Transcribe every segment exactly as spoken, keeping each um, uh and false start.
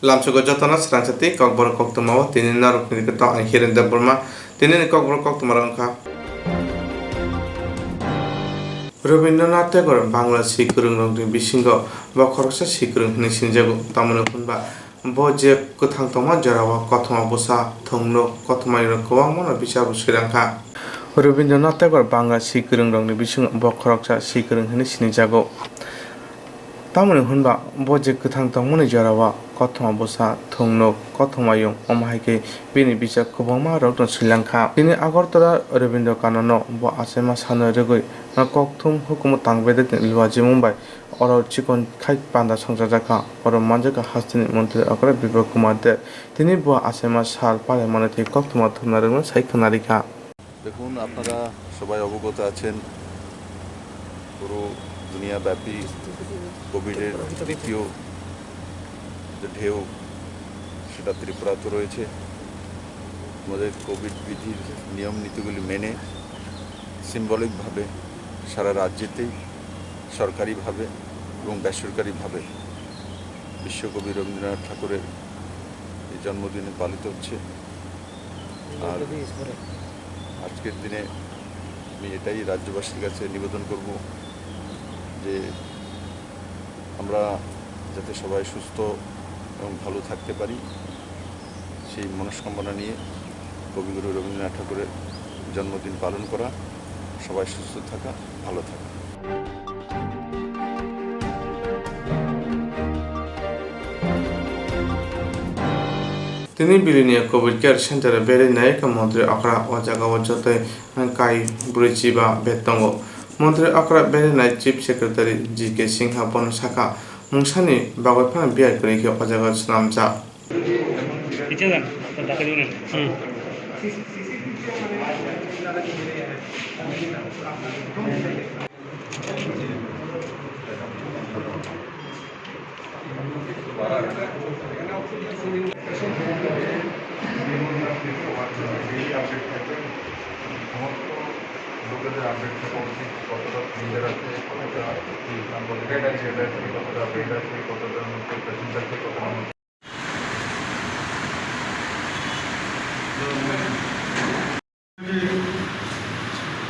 Lamsogo jotono srangsa tei kokborok koktwmao tini norokni rwkhe tong ang Hiren Debbarma. Tinini kokborok koktwmarok wngkha. Rabindranath Tagore Bangla si kwrwngrokni bisingo bo khoroksa si kwrwng hwnwi sinijago, tamoni hwnba bo je kwthang tongma jorao kothoma bwsa, thwngnuk, kothoma yungrok kwbangmano bichar bo swirang kha. Rabindranath Tagore Bangla si kwrwngrokni bisingo bo khoroksa si kwrwng hwnwi sinijago. Tamoni hwnba bo je kwthang tongmani jorao kothoma bwsa, thwngnuk, kothoma yung, omo hai khe bini bichar kwbangma rokno swilang kha. Tini Agartala Rabindra Kanano bo achaima salno rwgwi kokthum hukumu tang bedekni luajimung bai oro chikon khai panda songchajak kha. Oro manjak kha hasteni montri okra Biplab Kumar Deb. Tini bo achaima sal palaimani tei koktwma thumna rwgno sai khwnarikha. দেখুন, আপনারা সবাই অবগত আছেন, পুরো দুনিয়াব্যাপী কোভিডের দ্বিতীয় যে ঢেউ, সেটা ত্রিপুরাতে রয়েছে। আমাদের কোভিড বিধির নিয়ম নীতিগুলি মেনে সিম্বলিকভাবে সারা রাজ্যেতেই সরকারিভাবে এবং বেসরকারিভাবে বিশ্বকবি রবীন্দ্রনাথ ঠাকুরের এই জন্মদিন পালিত হচ্ছে। আর আজকের দিনে আমি এটাই রাজ্যবাসীর কাছে নিবেদন করব যে আমরা যাতে সবাই সুস্থ এবং ভালো থাকতে পারি, সেই মনস্কামনা নিয়ে কবিগুরু রবীন্দ্রনাথ ঠাকুরের জন্মদিন পালন করা। সবাই সুস্থ থাকা, ভালো থাকা। Tini Bilini Covid Care Center o berwi nai kha montri okra, o jaga o jotoi kai brwi chiba bed tongo. Montri okra berwi nai Chief Secretary G K Singha bono sakha, mungsani bagwi phano biyar kwrwi khe o jaga o swnamjak.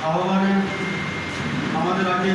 আহ্বানে আমাদের আগে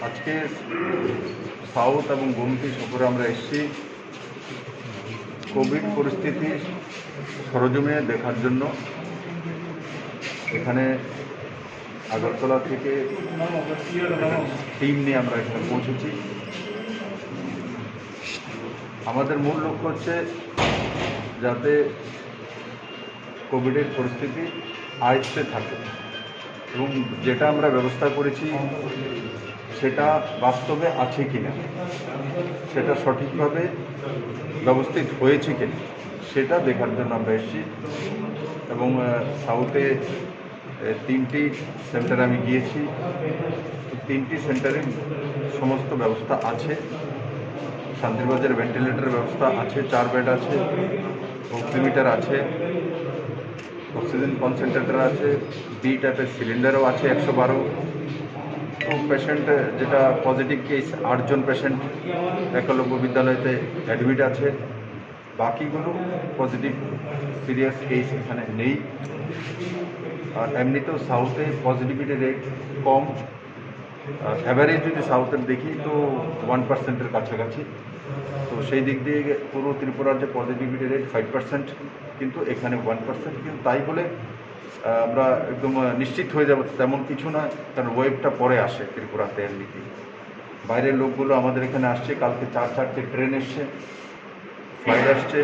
আজকে সাউথ এবং গোমতী সফরে আমরা এসেছি কোভিড পরিস্থিতি সরজমিনে দেখার জন্য। এখানে আগরতলা থেকে টিম নিয়ে আমরা এখানে পৌঁছেছি। আমাদের মূল লক্ষ্য হচ্ছে যাতে কোভিডের পরিস্থিতি আয়ত্তে থাকে এবং যেটা আমরা ব্যবস্থা করেছি সেটা বাস্তবে আছে কিনা, সেটা সঠিকভাবে ব্যবস্থিত হয়েছে কিনা, সেটা দেখার জন্য আমরা এসেছি। এবং, আহ, সাউথে এ, তিনটি সেন্টারে আমি গিয়েছি। তিনটি সেন্টারে সমস্ত ব্যবস্থা আছে। শান্তিরবাজার ভেন্টিলেটর ব্যবস্থা আছে, চার বেড আছে, অক্সিমিটার আছে, অক্সিজেন কনসেন্ট্রেটর আছে, বি টাইপের সিলিন্ডারও আছে একশো বারো। তো পেশেন্ট, যেটা পজিটিভ কেস, আটজন পেশেন্ট একলব্য বিদ্যালয়তে অ্যাডমিট আছে। বাকিগুলো পজিটিভ, সিরিয়াস কেস এখানে নেই। আর এমনিতেও সাউথে পজিটিভিটি রেট কম। আর অ্যাভারেজ যদি সাউথের দেখি তো ওয়ান পার্সেন্টের কাছাকাছি। তো সেই দিক দিয়ে পুরো ত্রিপুরার যে পজিটিভিটি রেট ফাইভ পার্সেন্ট, কিন্তু এখানে ওয়ান পার্সেন্ট। কিন্তু তাই বলে, আহ, আমরা একদম, আহ, নিশ্চিত হয়ে যাব তেমন কিছু না, কারণ ওয়েভটা পরে আসে ত্রিপুরাতে এমনিতেই। বাইরের লোকগুলো আমাদের এখানে আসছে, কালকে চার চারটে ট্রেন এসছে, ফ্লাইট আসছে,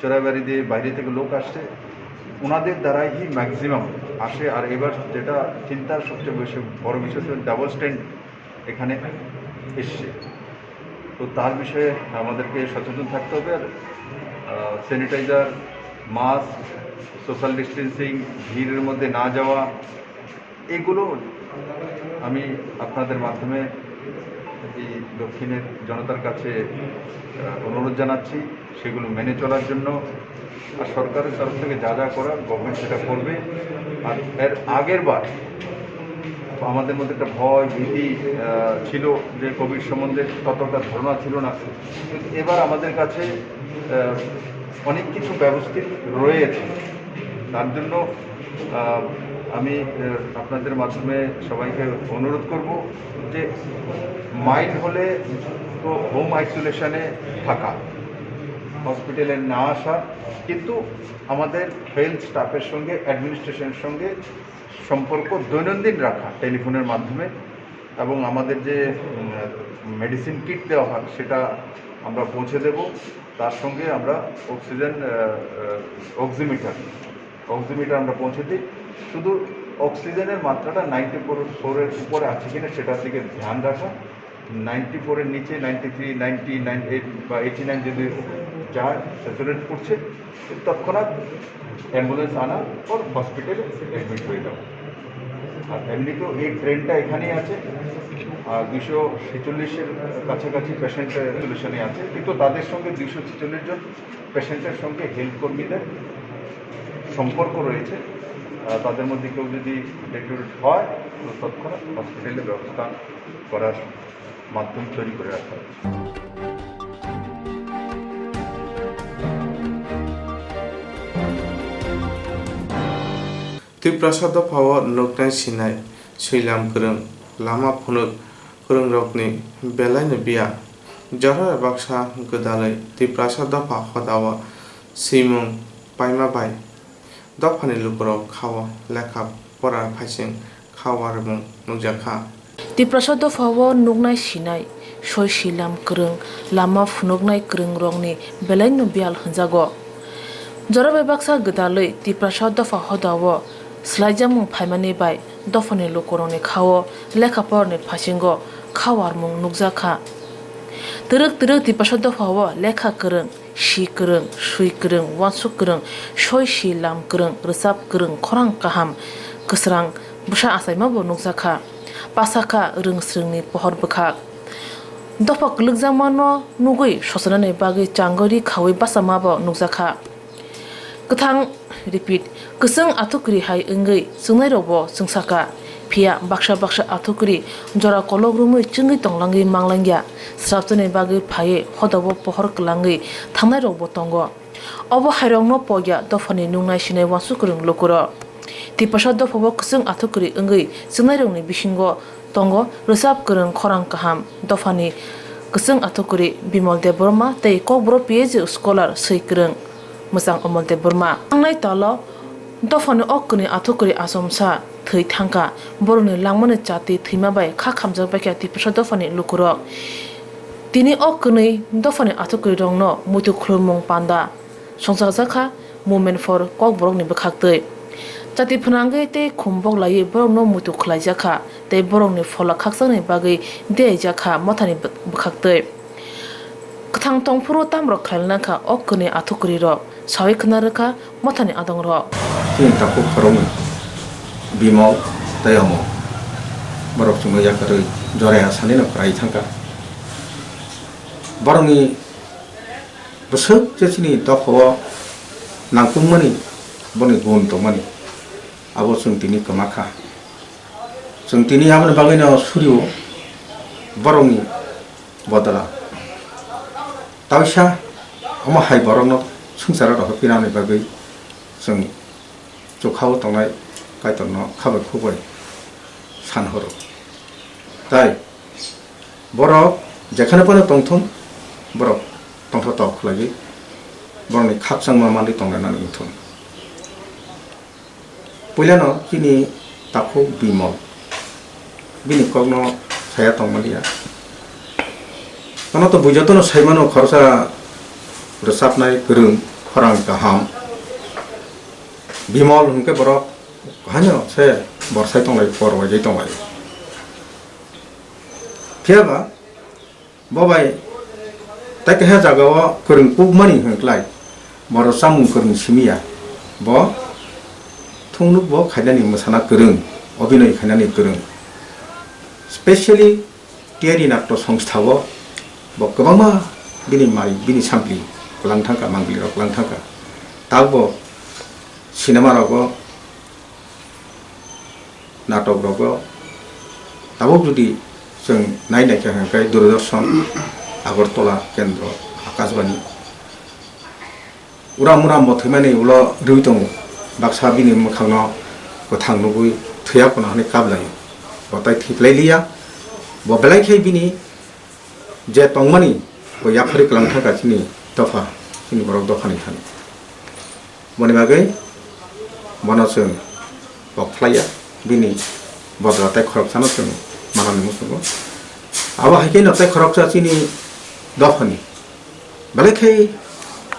চোরাইবাড়ি দিয়ে বাইরে থেকে লোক আসছে। ওনাদের দ্বারাই ম্যাক্সিমাম আসে। আর এবার যেটা চিন্তার সবচেয়ে বেশি বড় বিষয় ছিল ডাবল স্ট্যান্ড এখানে এসছে। তো তার বিষয়ে আমাদেরকে সচেতন থাকতে হবে। আর স্যানিটাইজার, মাস্ক, সোশ্যাল ডিস্টেন্সিং, ভিড়ের মধ্যে না যাওয়া, এগুলো আমি আপনাদের মাধ্যমে এই দক্ষিণের জনতার কাছে আহ, অনুরোধ জানাচ্ছি সেগুলো মেনে চলার জন্য। আর সরকারের তরফ থেকে যা যা করার গভর্নমেন্ট সেটা করবে। আর এর আগের বার আমাদের মধ্যে একটা ভয় ভীতি আহ, ছিল যে কোভিড সম্বন্ধে ততটা ধারণা ছিল না, কিন্তু এবার আমাদের কাছে আহ, অনেক কিছু ব্যবস্থিত রয়েছে। তার জন্য আহ, আমি আহ, আপনাদের মাধ্যমে সবাইকে অনুরোধ করব যে মাইল্ড হলে তো হোম আইসোলেশনে থাকা, হসপিটালে না আসা, কিন্তু আমাদের হেলথ স্টাফের সঙ্গে, অ্যাডমিনিস্ট্রেশনের সঙ্গে সম্পর্ক দৈনন্দিন রাখা টেলিফোনের মাধ্যমে, এবং আমাদের যে মেডিসিন কিট দেওয়া হয় সেটা আমরা পৌঁছে দেব। তার সঙ্গে আমরা অক্সিজেন অক্সিমিটার অক্সিমিটার আমরা পৌঁছে দিই। শুধু অক্সিজেনের মাত্রাটা নাইনটি ফোর ফোরের উপরে আছে কিনা সেটার দিকে ধ্যান রাখা। নাইনটি ফোরের নিচে ninety three, ninety nine, eight বা এইটি নাইন যদি যায়, স্যাচুরেট করছে, তৎক্ষণাৎ অ্যাম্বুলেন্স আনা, ওর হসপিটালে অ্যাডমিট হয়ে যাও। আর এমনি তো এই ট্রেনটা এখানেই আছে, আর দুইশো ছেচল্লিশের কাছাকাছি পেশেন্ট রেজুলেশনে আছে, কিন্তু তাদের সঙ্গে দুইশো ছেচল্লিশ জন পেশেন্টের সঙ্গে হেলথ কর্মীদের সম্পর্ক রয়েছে। আহ, তাদের মধ্যে কেউ যদি ডেটেক্ট হয়, তো তৎক্ষণাৎ হসপিটালে ব্যবস্থা করার মাধ্যম তৈরি করে রাখা হয়েছে। Tiprasa dophao nuknai sinai, swilam kwrwng, lama phunuk kwrwngrokni belaino biya. Jora bai baksa gwdalwi Tiprasa dopha hodao swimung paima bai dophani lukurok khao lekha pora phaising kha warmung nukjakha. Tiprasa dophao nuknai sinai, soi silam kwrwng, lama phunuknai kwrwngrokni belaino biyal hwnjago. Jora bai baksa gwdalwi Tiprasa dopha hodao swlaijakmung phaimani bai dophani lukurokni khao lekha porani phasingo kha warmung nukjakha. Twrwk twrwk Tiprasa dophao lekha kwrwng, si kwrwng, swi kwrwng, uansuk kwrwng, soi si lam kwrwng, rwchap kwrwng, khorang kaham, kwsrang bwsa achaima bo nukjakha. Pasakha rwng swrwngni pohor bwkhak. Dopha kwlwkjakmano nugwi sochanani bagwi changori khawi bachama bo nukjakha. Kwthang, repeat, kwchwng athukri hai wngwi chwngnairokbo chwngsakha. Phiya baksa baksa athukri jora kolok romwi chwngwi tonglangwi manglangya. Srapjani bagwi phaiwi hodao pohor kwlangwi thangnairokbo tongo. Obo hairokno pokya dophani nungnai sinai uansuk kwrwng lukurok. Tiprasa dophao kwchwng athukri wngwi chwngnairokni bisingo tongo rwchap kwrwng khorang kaham dophani kwchwng athukri Bimal Debbarma tei Kokborok P H D scholar swi kwrwng mwchang Omol Debbarma. Thangnai talo dophani o kwnwi athukri achomsa thwi thangkha, borokni langmani chati thwima bai kha khamjak baikha Tiprasa dophani lukurok. Tini o kwnwi dophani athukrirokno muitu khulumung panda songchakjakha Movement for Kokborokni bwkhaktwi. Chati phwnangwi tei khumbok laiwi borokno muitu khwlaijakha tei borokni phola khakchangni bagwi diyaijakha mothani bw-, bwkhaktwi. Kwthang tongphuru tamrok khlaina kha o kwnwi athukrirok, sawi khna rwkha mothani adongrok. Chini takhuk khoroknwi Bimal tei Omol borok chwngno yakarwi joraya sanino kwrai thangkha. Borokni bwswk je chini dophao nangkukmani, boni gun tongmani, abo chwng tini kwma kha. Chwng tini aboni bagwino surio borokni bodala. Taisa omo hai borokno swngcharo rohor pinani bagwi chwng chukhao tongnai Kaitorno khabai khukbai san horo. Tai borok jekhane phano tongthung, borok tongtho tok khlaiwi borokni khakchangma manwi tongna nang wngthung. Puilano chini takhuk Bimal bini kokno saya tongmaliya. Ano to buijotono saimano khoroksa rwchapnai kwrwng, khorang kaham. Bimol hwnkhe borok haino se borsai tonglai, por waijai tonglai. Phiya ba bo bai tai kaisa jagao kwrwng kukmani hwnklai, borok chamung kwrwng simiya, bo thungnuk bo khainani mwsana kwrwng, obinoi khainani kwrwng, specially Tiyari Natto Songstha-o bo kwbangma bini mai, bini sampli kwlang thangkha, mangpili rok kwlang thangkha. Tabukbo cinema rogo, natok rogo tabuk jodi chwng nai naikha hwnkhe Doordarshan, Agartala Kendro, Akashbani. Uram uram bo thwimani ulo rwi tongo. Baksa bini mwkhangno kwthang nugwi thwiya kono hwnwi kaplaio. Bo tai thwiplai liya. Bo belai khe bini je tongmani bo yaphari kwlang thangkha chini dopha, chini borok dophani thani. Boni bagwi bono chwng kok phlaiya, bini bodol tei khoroksano chwng manani muchungo. Abo hai khe no tei khoroksa chini dophani belai khe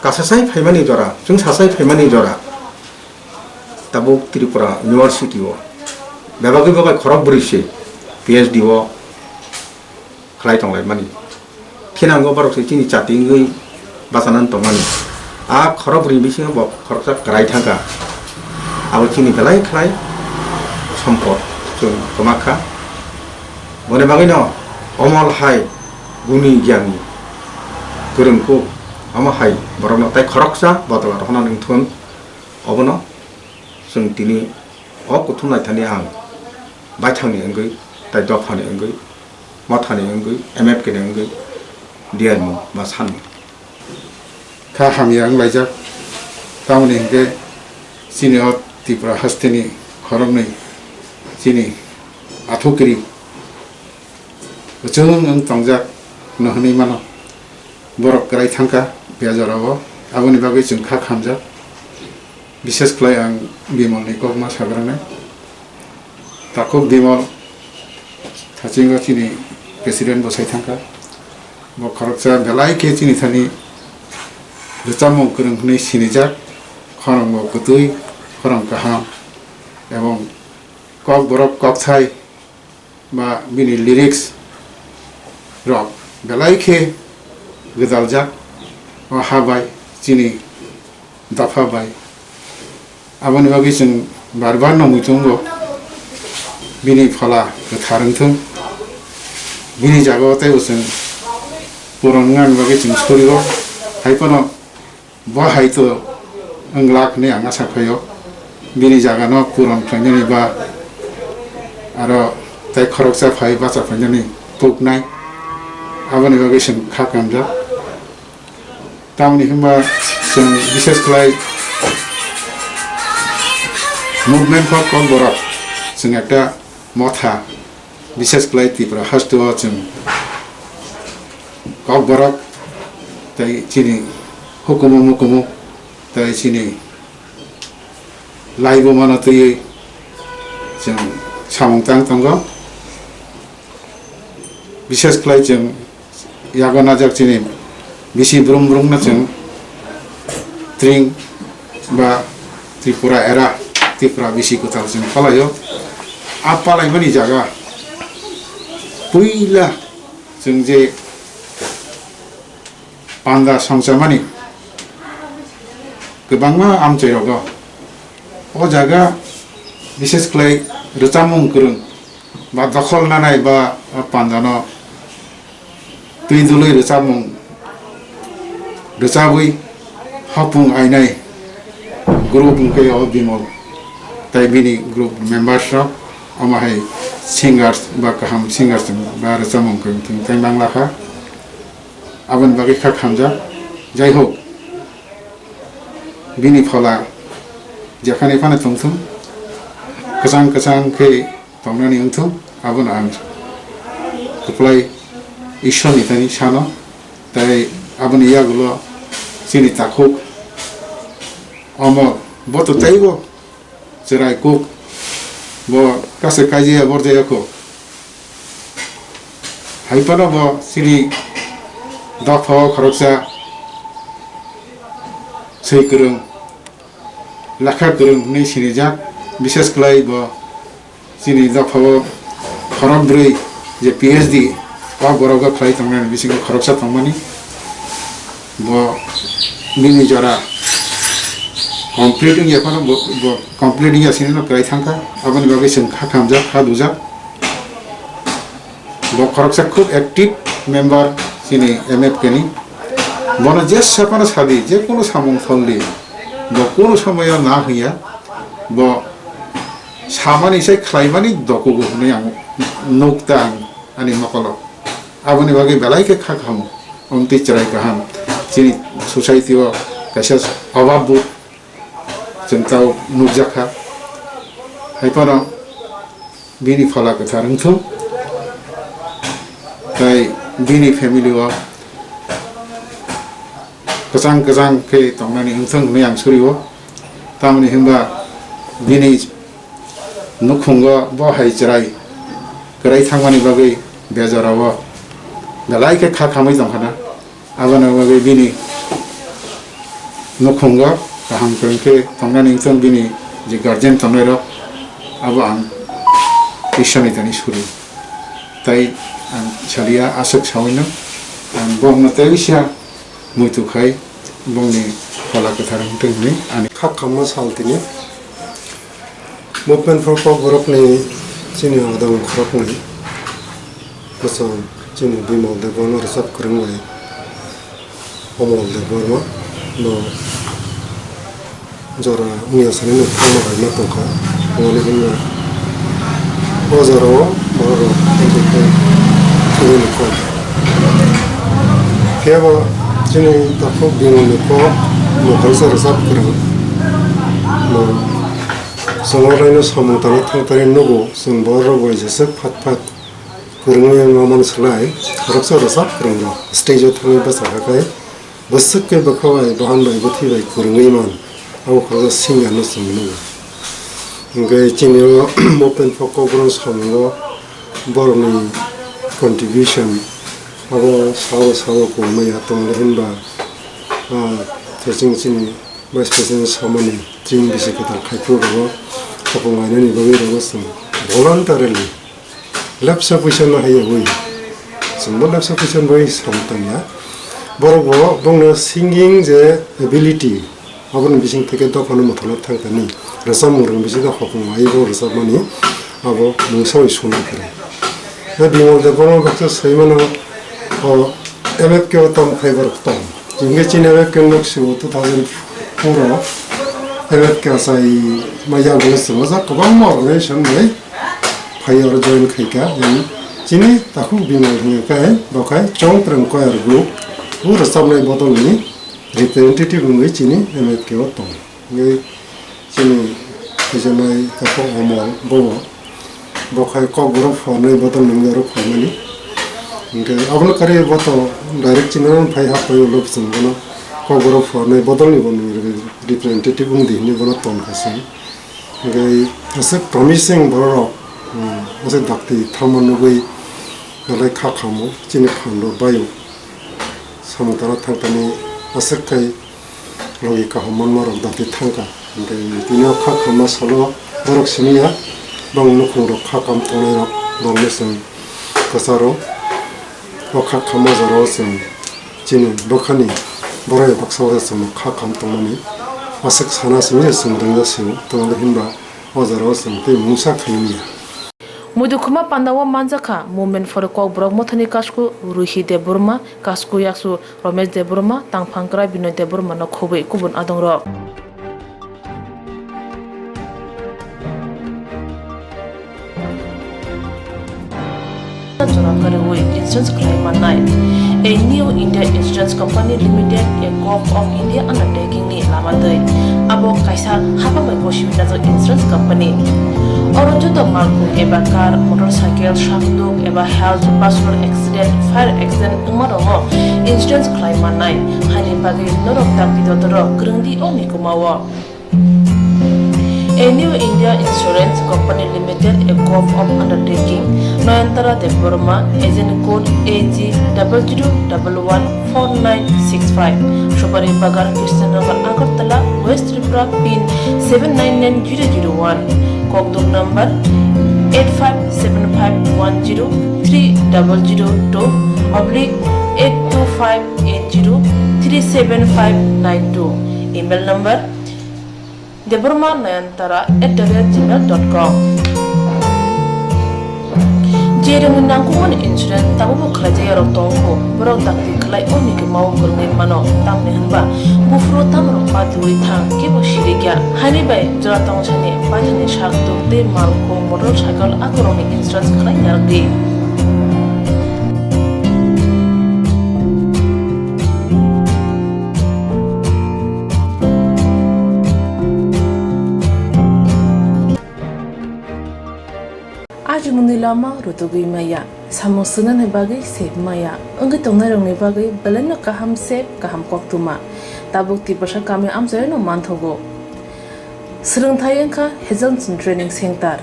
kasasai phaimani jora, chwngsasai phaimani jora. Tabuk Tripura University o bebagwi babai khorok bwrwi se P H D o khlai tonglaimani. Thinango borok se chini chati wngwi bachanani tongmani. A khorok bwrwi bisingo bo khoroksa kwrai thangkha. Abo chini belai khlai sompot chwng kwmak kha. Boni bagwino omol hai guni gyani kwrwngkuk omo hai borokno tai khoroksa bodol rohorna nangthun. Obono chwng tini o kuthum naithani ang baithangni wngwi tai dophani wngwi, mothani wngwi, M F K ni wngwi D R mung ba sanmung. Kha hamya wnglaijak. Tamoni hinkhe chini o Tripura hasteni khoroknwi chini athukiri kwchwng wng tongjak no hwnwi mano. Borok kwrai thangkha bejorao, aboni bagwi chwng kha khamjak. Bishes khlai ang Bimolni kokma sagrwnai. Takhuk Bimol thachingo chini president bwsai thangkha. Bo khoroksa belai khe chini thani rwchapmung kwrwng hwnwi sinijak. Khorang bo kwtwi, khorang kaham, ebong kok borok kokthai ba bini lyrics rok belai khe gwdaljak o ha bai, chini dopha bai. Aboni bagwi chwng bar bar no muitungo bini phola kwthar wngthung, bini jagao teibo chwng puron wngnani bagwi chwng sorio, hai phano bo hai to wng glak hwnwi ang asa khlaio. Bini jagano puron khlainani ba aro tei khoroksa phai bacha phainani puknai, aboni bagwi chwng kha kamjak. Tamoni hwnba chwng bishes khlai movement for Kokborok chwng ekta motha, bishes khlai Tripura hasteo chwng Kokborok tei chini hukumu mukumu tei chini laibumano twiwi chwng samung tang tongo. Bishes khlai chwng yago najak chini bisi brum brumno chwng tring ba Tripura era, Tripura bisi kwtal chwng palaio. A palaimani jaga puila chwng je panda songchamani kwbangma amchairogo. O jaga bishes khlai rwchapmung kwrwng ba dokhol nanai ba pandano twi dului rwchapmung rwchabwi hapung ainai group hwnkhe o Bimol tei bini group members rok, omo hai singers ba kaham singers ba rwchapmung kwrwng tei bangla kha. Aboni bagwi kha khamjak. Jaihok, bini phola jephani phano tongthung, kwchang kwchang khe tongnani wngthung, abono ang kwplai Ishwarni thani sano. Tei aboni yagulo chini takhuk omo bo to teibo chwrai kuk, bo kaisa kaijaya borjaya kuk. Hai phano bo chini dopha o khoroksa swi kwrwng Lakha kwrwng hwnwi sinijak, bises kwlai bo chini dophao khorok bwrwi je P H D o borok o khlai tongnani bisingo khoroksa tongmani. Bo bini jora complete wngya phano bo, bo complete wngya sini no kwlai thangkha. Aboni bagwi chwng kha khamjak, kha dujak. Bo khoroksa khub active member chini M F K ni. Bono jesa phano sadi, je kunu samung tholdi, bo kunu somoyo na hwnya, bo samani sai khlaimani dokugo hwnwi ang nukta ang ani mokolo. Aboni bagwi belai khe kha khamu, omtwi chwrai kaham. Chini society o kaisa obab bo chwng tao nukjakha. Hai phano bini phola kwthar wngthung, tai bini family o kwchang kwchang khe tongnani wngthung hwnwi ang suri o. Tamoni hwnba bini nukhungo bo hai chwrai kwrai thangmani bagwi bejorao belai khe kha khamwi tongkhana. Aboni bagwi bini nukhungo kaham kwrwng khe tongnani wngthung, bini je guardian tongnairok abo ang Ishwarni thani suri. Tai ang salia aswk sawino ang bongno tei bisa muitu khai bongni phola kwthar wngthung hwnwi ani kha khamma sal tini. Movement for Kokborokni chini adong khoroknwi bwswng chini Bimal Debbarma rwchap kwrwng bai Omol Debbarma no jora wngya sani no thangma bai ma tongkha. Wngmani hwnba o jorao borok rok thwini kok. Phiya ba chini takhuk Bimalni kok mwkhang se rwchap kwrwng no. Chwng o raino samung tangna thangtani nugo, chwng borok bai jeswk phat phat kwrwngwi wngma mani slai khoroksa rwchap kwrwng rok stage o thangwi bwsakha khe bwswk khe bwkha bai bahan bai bwthwi bai kwrwngwi man, abo khoroksa singer no chwng nugo. Hwnkhe chini o Movement for Kokborok samungo borokni contribution abo sao sao kwbangma ya tongo, hwnba, ah, chwng chini Vice President samani chini bisi kwtal khai phuru rogo khopong lainani bagwi rogo chwng voluntarily lepsa puisa no hai yawi chwngbo lepsa puisa no bai sam tangya. Borok bo bongno singing je ability aboni bising theke dophano motholo thang tani rwchapmung rwng bisingo khopong lai bo rwchapmani abo mungsa bai suna khe. Tei Bimal Debbarma baksa sai mano o M F K o tamo khai borok tong. Hingke chini M F K nok sio two thousand four o M F K asai maya bole simo jak kwbangma organization bai phai oro join khaika. Yang chini takhuk Bimal hingka kai bo khai Chongtrang choir group o rwchapnai bodol ni representative wngwi chini M F K o tong. Hingke chini kaijaknai takhuk Omol bobo. Bo khai Kokborok phuarnai bodol nungwi aro phaimani. Hingke abono karwi bo to direct chini phai hap phai ulo bwswng bono Kokborok phuarnai bodolni bo nungwi representative wngdi hinwi bono ton kha se. Hingke aswk promising borok rok, hmm, aswk dakti tharma nugwi belai kha khamo chini phan rok baio. Samung tara thang tani aswk khai logi kaham manma rok dakti thangkha. Hingke tini o kha khamma salo borok simi ya, bang nukhung rok kha kam tongnai rok bang no chwng kwcharo. O kha khamma jora o chwng chini bwkhani borok ya baksa o chwng kha kam tongmani aswk sana simi ya chwng rwngya sio tongmani hinba o jora o chwng tei mungsa khaimya. Muidukhuma pandao manjakha Movement for Kokborok mothani kasku Ruhi Debbarma, kasku yaksu Romesh Debbarma, tangphangkra Binoy Debbarma no khobwi kubun adongrok. Jora kwrwi insurance khlai mannai. A New India Insurance Company Limited, a Gov of India undertaking ni lama twi. Abo kaisa hapang bai bosi wngjak insurance company. Oro joto malkhung eba car, motorcycle, sakduk eba health, personal accident, fire accident wngma rokno insurance khlai mannai. Haini bagwi norok dakti dodorok kwrwngdi o mikuma o. A New India Insurance Company Limited, a gov of undertaking, Nayantara Debbarma, agent code A G double zero double one four nine six five, Supari Bagan, Krishnanagar, Agartala, West Tripura, pin seven nine nine zero zero one, kokduk number eight five seven five one zero three double zero two oblique eight two five eight zero three seven five nine two, email number Debbarma Nayantara at the rate gmail dot com. Je rwngni nangkukmani insurance tabukbo khlaijakya rok tongo, borok dakti khlai o ni khe mao kwrwngwi mano, tamni hwnba buphuru tamrok patiwi thang kebo sirikya. Haini bai jora tongsani paithakni sak tuk tei malkhung motorcycle akorokni insurance khlai narwkdi. Ajimungni lama rutugwi maya, samung swngnani bagwi sep maya, wngwi tongnairokni bagwi belaino kaham sep, kaham koktwma. Tabuk Tiprasa kami amchaino manthogo. Swrwngthai wngkha Hazelson Training Center,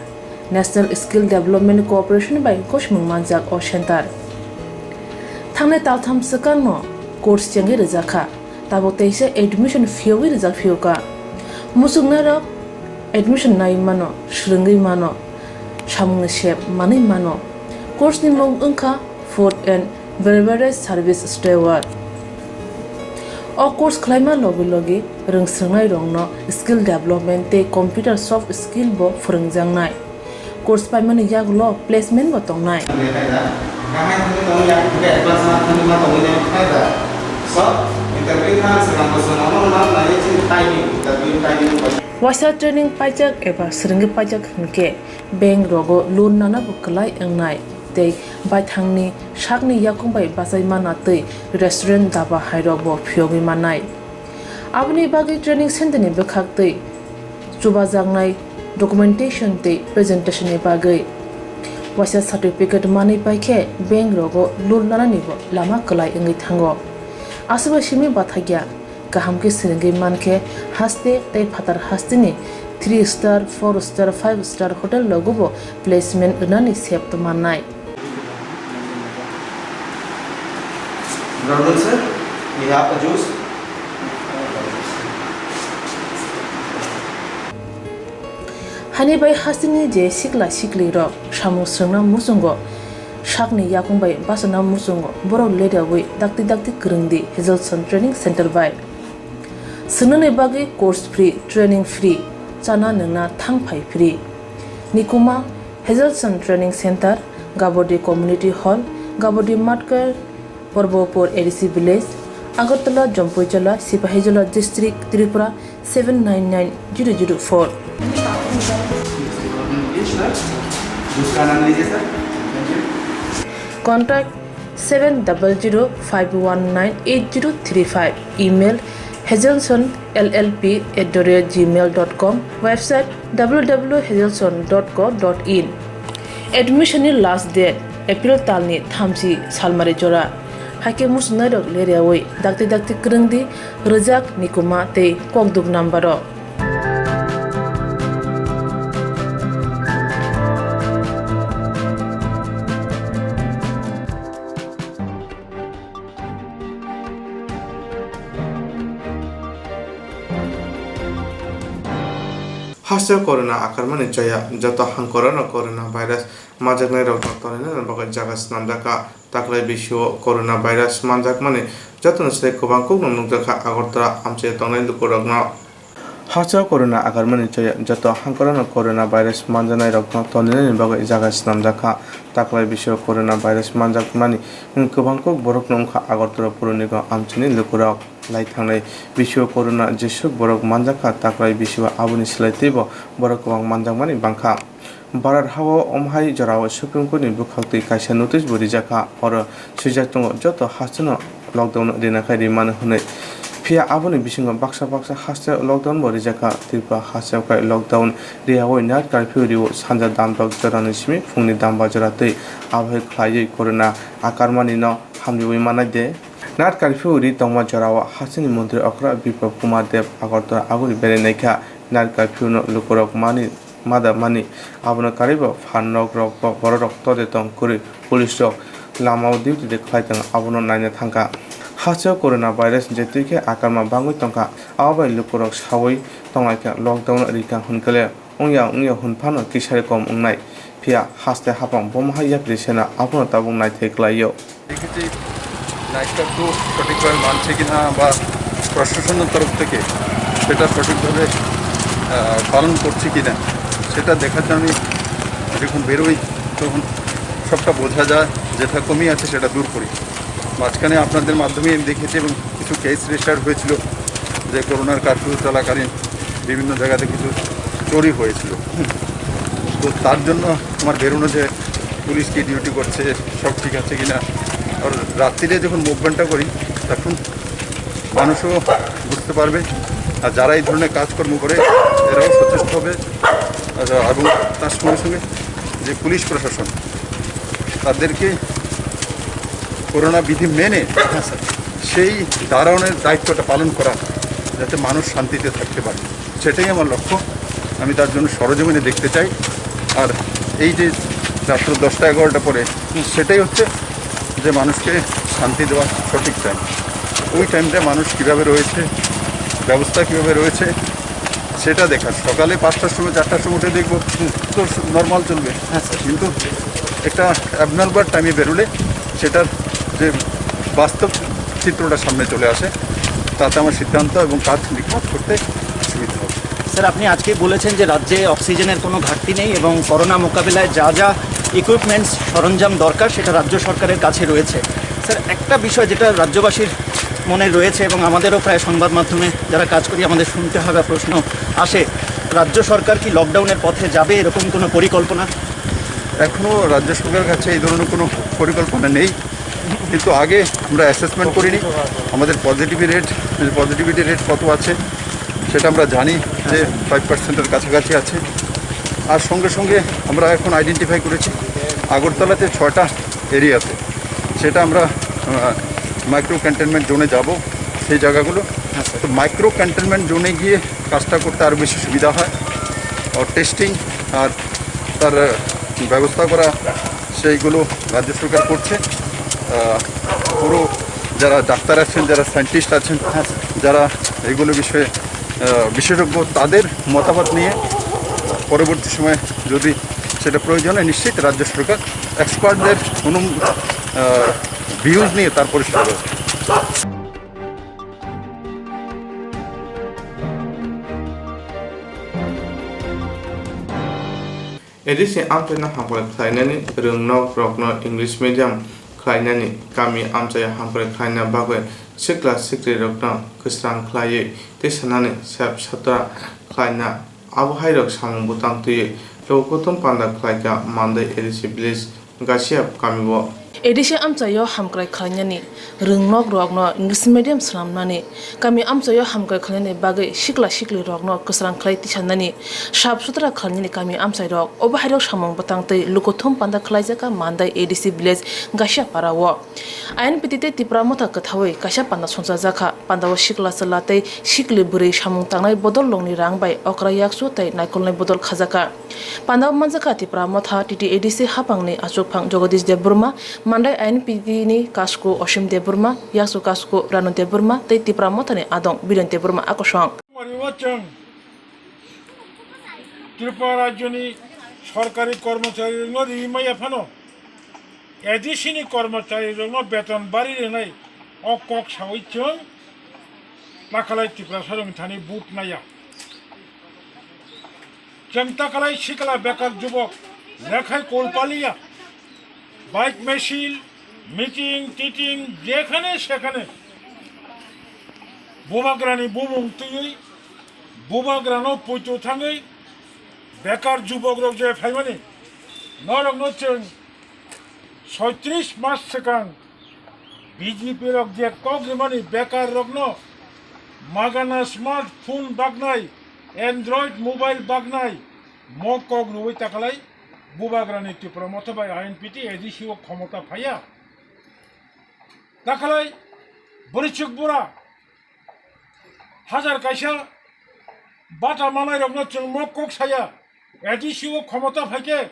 National Skill Development Corporation bai gosimung manjak o center. Thangnai taltham swkangno course chengwi rwjakha, tabuk teisa admission phiyogwi rwjak phiyokha. Muchungnairok admission nai mano, swrwngwi mano, samungni sep manwi mano. Course ni mung wngkha Food and Beverage Service Steward. O course khlaima logi logi rwngswrwngnairokno skill development tei computer soft skill bo phwrwngjaknai. Course paimani yagulo placement bo tongnai. Waisa training paijak eba swrwngwi paijak hwnkhe bank rogo loan nana bo kwlai wngnai tei baithangni sakni yakung bai bachai mana tei restaurant, daba hairok bo phiyogwi mannai. Aboni bagwi training center ni bwkhak tei chubajaknai documentation tei presentation ni bagwi waisa certificate manwi paikhe bank rogo loan nanani bo lama kwlai wngwi thango. Aswkbai simi bathakya kaham khe swrwngwi mankhe haste tei phatar hasteni three star, four star, five star hotel rogo bo placement rwnani sep mannai. Brother sir, we have a juice. Hani bai hasteni je sikla sikli rok samung swrwngna muchungo sakni yakung bai bachana muchungo borok leriawi dakti dakti kwrwngdi Hazelson Training Center bai. Swngnani bagwi course free, training free, chana nwngna thang phai free. Nikuma, Hazelson Training Center, Gabodi Community Hall, Gabodi Matkar, Porbopur A D C Village, Agartala, Jampuijala, Sipahijola District, Tripura seven nine nine zero zero four. Contact seven double zero five one nine eight zero three five. Email hazelson L L P at the rate gmail dot com. Website w w w hazelson dot co dot in. Admission ni last date April talni thamchi salmari jora. Haikhe muchungnairok leriawi dakti dakti kwrwngdi rwjak nikuma tei kokduk number o. Hasteo corona akarmani choya, joto hangkorano corona virus manjaknairokno tonina bagwi jaga swnamjakha. Taklai bisio corona virus manjakmani jotoni slai kwbang kokno nukjakha Agartala amchaio tongnai lukurokno. Hasteo corona akarmani choya, joto hangkorano corona virus manjaknairokno toninani bagwi jaga swnamjakha. Taklai bisio corona virus manjakmani kwbang kok borokno wngkha Agartala Puranigo amchaini lukurok. Lai thangnai bisio corona jeswk borok manjakha, taklai bisio aboni slai teibo borok kwbang manjakmani bangkha. Bharat hao omhai jorao Supreme Court ni bwkhaktwi kaisa notice bo rijak kha, oro swijak tongo joto hasteno lockdown rina khai rimano hwnwi. Phiya aboni bisingo baksa baksa hasteo lockdown bo rijak kha. Tripura hasteo khai lockdown riyawi night curfew rio sanja damrok jorani simi phungni damba jora twi abohai khlaiwi corona akarmani no hamriwi manai de. Night curfew ri tongma jorao hasteni montri okra Biplab Kumar Deb Agartala aguri berai naikha. Night curfew no lukurok mani mada mani, abono karwibo phan nok rok bo bororok tode tong kwrwi police rok lamao duty de khlai tong abono naina thangkha. Hasteo corona virus je twi khe akarma bangwi tongkha, abo bai lukurok sawi tonglaikha lockdown rikha hwnkhe le wngya wngya hwn phano kisari kom wngnai. Phiya haste hapang bomo hai yapri sena abono tabuk naithai kwlaio. দেখেছি night curfew সঠিকভাবে মানছে কিনা বা প্রশাসনের তরফ থেকে সেটা সঠিকভাবে আহ, পালন করছে কিনা সেটা দেখার জন্য আমি যখন বেরোই তখন সবটা বোঝা যায়, যেটা কমি আছে সেটা দূর করি। মাঝখানে আপনাদের মাধ্যমে আমি দেখেছি এবং কিছু কেস রেজিস্টার হয়েছিল যে করোনার কার্ফিউ চলাকালীন বিভিন্ন জায়গাতে কিছু চুরি হয়েছিল। তো তার জন্য আমার বেরোনো যে পুলিশ কি ডিউটি করছে, সব ঠিক আছে কিনা। আর রাত্রিরে যখন মুভমেন্টটা করি তখন মানুষও বুঝতে পারবে, আর যারা এই ধরনের কাজকর্ম করে এরাও সচেষ্ট হবে। আর, এবং তার সঙ্গে সঙ্গে যে পুলিশ প্রশাসন তাদেরকে করোনা বিধি মেনে সেই দারোয়ানের দায়িত্বটা পালন করা, যাতে মানুষ শান্তিতে থাকতে পারে, সেটাই আমার লক্ষ্য। আমি তার জন্য সরজমিনে দেখতে চাই। আর এই যে রাত্র দশটা এগারোটা পরে, সেটাই হচ্ছে যে মানুষকে শান্তি দেওয়া সঠিক টাইম। ওই টাইমটা মানুষ কীভাবে রয়েছে, ব্যবস্থা কীভাবে রয়েছে, সেটা দেখার। সকালে পাঁচটার সময়, চারটার সময় উঠে দেখবো, হুম, তো নর্মাল চলবে। হ্যাঁ, স্যার। কিন্তু একটা অ্যাবনর্মাল টাইমে বেরোলে সেটার যে বাস্তব চিত্রটা সামনে চলে আসে, তাতে আমার সিদ্ধান্ত এবং কাজ নিখুঁত করতে সুবিধা হবে। স্যার, আপনি আজকেই বলেছেন যে রাজ্যে অক্সিজেনের কোনো ঘাটতি নেই এবং করোনা মোকাবিলায় যা যা ইকুইপমেন্টস, সরঞ্জাম দরকার, সেটা রাজ্য সরকারের কাছে রয়েছে। স্যার, একটা বিষয় যেটা রাজ্যবাসীর মনে রয়েছে এবং আমাদেরও প্রায় সংবাদ মাধ্যমে যারা কাজ করি আমাদের শুনতে হয় বা প্রশ্ন আসে, রাজ্য সরকার কি লকডাউনের পথে যাবে, এরকম কোনো পরিকল্পনা? এখনো রাজ্য সরকারের কাছে এই ধরনের কোনো পরিকল্পনা নেই, কিন্তু আগে আমরা অ্যাসেসমেন্ট করিনি। আমাদের পজিটিভিটি রেট, পজিটিভিটি রেট কত আছে সেটা আমরা জানি যে ফাইভ পার্সেন্টের কাছাকাছি আছে। আর সঙ্গে সঙ্গে আমরা এখন আইডেন্টিফাই করেছি আগরতলাতে ছয়টা এরিয়াতে, সেটা আমরা মাইক্রো কন্টেনমেন্ট জোনে যাব, সেই জায়গাগুলো। তো মাইক্রো কন্টেনমেন্ট জোনে গিয়ে কাজটা করতে আরও বেশি সুবিধা হয়। আর টেস্টিং আর তার, আহ, ব্যবস্থা করা, সেইগুলো রাজ্য সরকার করছে। আহ, পুরো যারা ডাক্তার আছেন, যারা সায়েন্টিস্ট আছেন, যারা এইগুলো বিষয়ে, আহ, বিশেষজ্ঞ, তাদের মতামত নিয়ে পরবর্তী সময়ে যদি সেটা প্রয়োজন হয়, নিশ্চিত রাজ্য সরকার এক্সপার্টদের অনু-, আহ, ভিউজ নিয়ে তারপরে সেটা ব্যবস্থা। A D C amchaino hamkrai khlainani, rwngnok rokno English medium khlainani, kami amchaio hamkrai khlaina bagwi sikla sikri rokno kwsrang khlaiwi tei sanani sep satra khlaina, abo hai rok samung bwtang twiwi lukuthum panda khlaikha Mandai A D C village Gasia kami o. A D C amchaio hamkrai khlainani, rwngnok rokno English medium swnamnani, kami amchaio hamkrai khlainani bagwi sikla sikli rokno kwsrang khlai tisanani, sap sutra khlainani kami amchai rok, obo hai rok samung bwtang twi lukuthum panda khlaijakha Mandai A D C village Gasia para o. I N P T tei Tipra Motha kwthaui kaisa panda songchajakha. Pandao sikla chwla tei sikli bwrwi samung tangnai bodol longni rang bai okra yakchu tei naikolnai bodol khajakha. Pandao manjakha Tipra Motha T T A D C haphangni achukphang Jagadish Debbarma, Mandai I N P T ni kasku Osim Debbarma, yakchu kasku Ranu Debbarma tei Tipra Mothani adong Biren Debbarma akosong. Paribo chwng Tripura rajyoni sorkari kormocharirokno riwi maya phano A D C ni kormocharirokno beton bari rwnai o kok sawi chwng Takalai Tiprasarokni thani vote naiya. Chwng takalai sikla bekar jubok lekhai kol paliya. Bike misil, meeting, titing, jekhane sekhane bubagrani bumung twiwi bubagrano poito thangwi bekar jubokrok je phaimani norokno chwng soitris mas swkang B J P rok je kok rimani bekar rokno magana smartphone bagnai, Android mobile bagnai, mo kok rwui takalai bubagrani Tipra Motha bai I N P T A D C o khomota phaiya. Takalai bwrwichuk bura hajar kaisa Bata manai rokno chwng mok kok saya. A D C o khomota phaikhe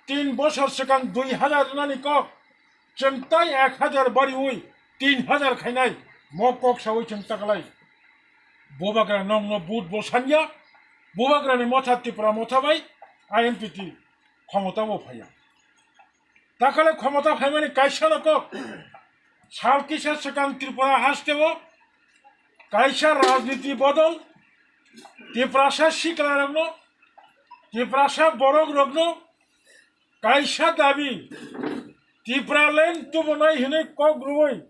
tin bosor swkang dui hazar rwnani kok, chwng tai ek hazar bariwi tin hazar khainai mok kok sawi chwng taklai. Bubagra nokno vote bo sanya, Bubagrani motha Tipra motha bai I N P T khomota bo phaiya. Takale khomota phaimani kaisa no kok, sal kisa swkang Tripura hasteo kaisa rajniti bodol, Tiprasa sikla rokno, Tiprasa borok rokno kaisa dabi, Tipraland tubunai hinwi kok rwui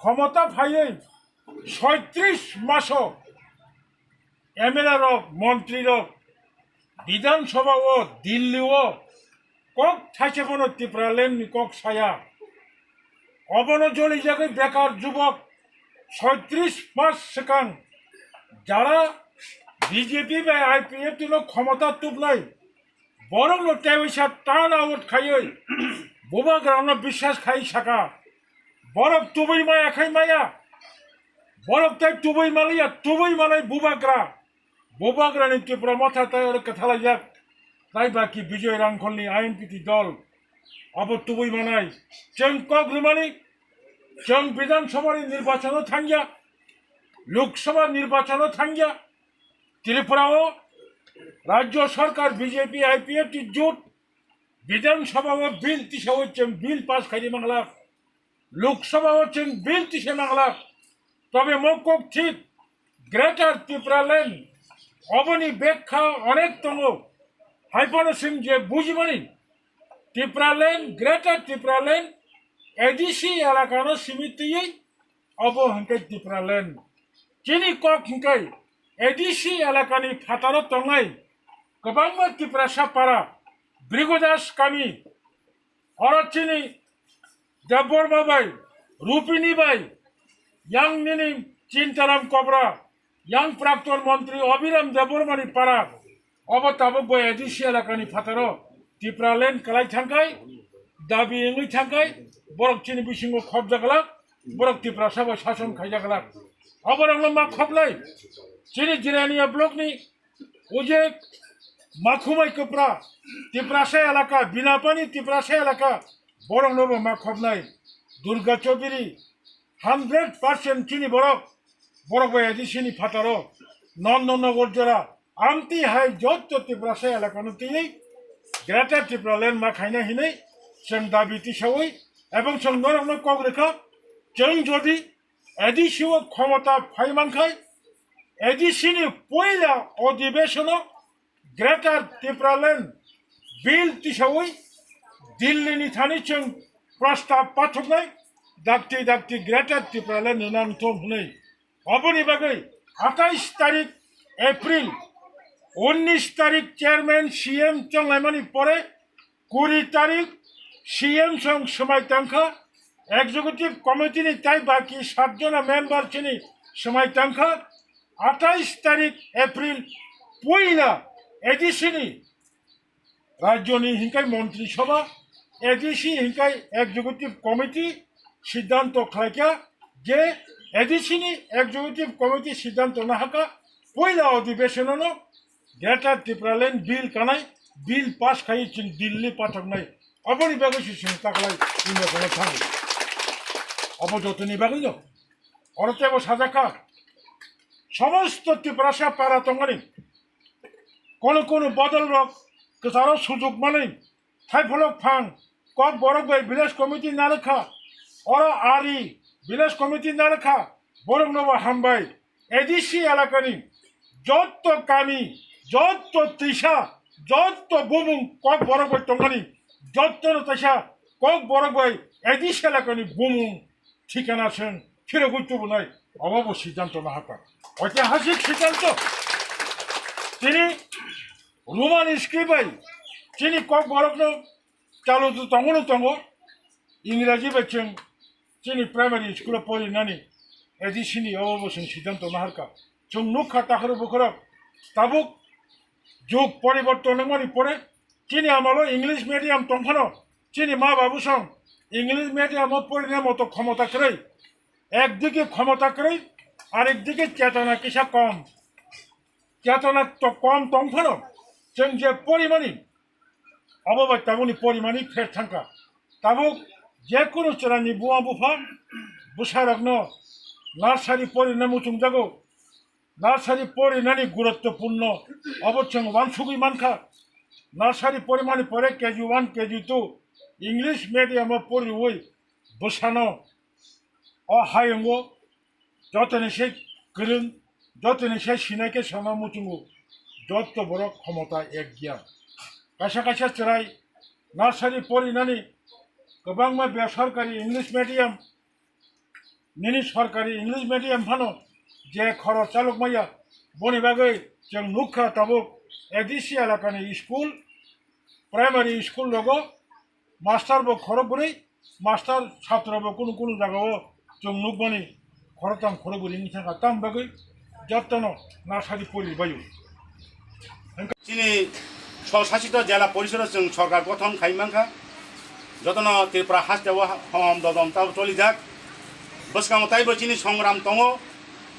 khomota phaiwi soitris maso M L A rok, montri rok, Bidhan Sabha o, Delhi o kok thaisa phano Tipraland ni kok saya. Obono jolijagwi bekar jubok soitris mas swkang jara B J P bai I P F T no khomota tubnai borokno teisa turn out khaiwi Bubagrano biswas khai saka. Borok tubui maya khai maya. Borok tai tubui maliya, tubui manai Bubagra. Bubagrani Tipra motha tai oro kwthalaijak. Tai baki Bijoy Rangkholni I N P T dol. Abo tubui manai. Chwng kok rwmani, chwng Bidhan Sabhani nirbachano thangya, Lok Sabha nirbachano thangya. Tripura o Rajya Sarkar B J P I P F T jut Bidhan Sabha o bill tisawi chwng bill pass khaidi manglak. Lok Sabha o chwng bill tisa manglak. Tobe mo kok thik Greater Tipraland oboni bekha onek tongo. Haiphano chwng je bujimani Tipraland, Greater Tipraland A D C elakano simi twiwi obo hwnkhe Tipraland. Chini kok hwnkhe A D C elakani phataro tongnai kwbangma Tiprasa para, Brigodas kami, oro chini Debbarma bai, Rupini bai, yang nini Chintaram Kobra, yang Prakton Montri Abhiram Debbarmani para, obo tabuk bai A D C elakani phataro Tipraland kwlai thangkai, dabi wngwi thangkai, borok chini bisingo khobjaglak, borok Tiprasa bai sason khaijaglak. Oborokno ma khoblai, chini Jirania blockni ujek Makhumai Kwpra, Tiprasa elaka, Binapani Tiprasa elaka, borokno bo ma khobnai. Durga Chaudhary, hundred percent chini borok, borok bai A D C ni phataro, Nandanagar jora, amtwi hai jotto Tiprasa elakano twiwi Greater Tipraland ma khaina hinwi chwng dabi tisawi, ebong chwng norokno kok rwkha, chwng jodi A D C o khomota phai mankhai, A D C ni poila odhibesono Greater Tipraland bill tisawi Delhi ni thani chwng prostab pathoknai, dakti dakti Greater Tipraland ni nang thum hwnwi. Oboni bagwi atais tarik April, unnis tarik chairman C M chonglaimani pore kuri tarik C M song swmai tangkha, executive committee ni tai baki sat jona member chini swmai tangkha, atais tarik April puila A D C ni rajyoni hinkai montri sabha, A D C hinkai executive committee siddhanto khlaikha je A D C ni executive committee siddhanto nahaka puila odhibeshonono Greater Tipraland bill kanai, bill pass khai chwng Delhi pathoknai. Aboni bagwi se chwng taklai India thangwi. Abo jotoni bagwino. Oro tebo sajakha. Somosto Tiprasa para tongmani. Kono kono bodol rok kwcharo sujuk manwi. Thaipholok phang, kok borok bai village committee narwkha, oro ari village committee narwkha, borok no bo hambai. A D C elakani jotto kami, jotto tisa, jotto bumung kok borok bai tongmani, jotto no tisa kok borok bai A D C elakani bumung thikana seng phirogwi tubunai, obo bo siddhanto nahaka. Oitihasik siddhanto. Tini Roman script bai chini kok borok no chalu tu tongo no tongo, Ingraji bai chwng chini primary school o porinani A D C ni obo bo chwng siddhanto naharka. Chwng nukha takhro bukhorok tabuk jug poriborton wngmani pore chini amalo English medium tongphano chini ma babu song English medium o porina moto khomota kwrwi, ekdike khomota kwrwi, arekdike chetona kisa kom. chetona to kom tong phano, chwng je porimani, abo bai tabukni porimani pher thangkha. Tabuk je kunu chwraini buma bupha bwsarokno nursery porina muchungjago. Nursery porinani guruttopurno abo chwng uansugwi mankha. Nursery porimani pore K G one, K G two English medium o poriwi bwsano o hayungo jotoni se kwrwng, jotoni se sinai khe sama muchungo, joto borok khomota ek gyan. Kaisa kaisa chwrai nursery porinani kwbangma besorkari English medium nini sorkari English medium phano je khorok chalok maya, boni bagwi chwng nukha tabuk A D C elakani school, primary school rogo master bo khorok bwrwi, master chhatro bo kunu kunu jagao chwng nukmani khoroktham khorok bwrwi wngwi thangkha, tam bagwi jotono nursery pori baio. Chini swsasito jela porisodo chwng sorkar gothon khai mankha. Jotono Tripura hasteo hom dodom tabo cholijak. Bwskango taibo chini songram tongo.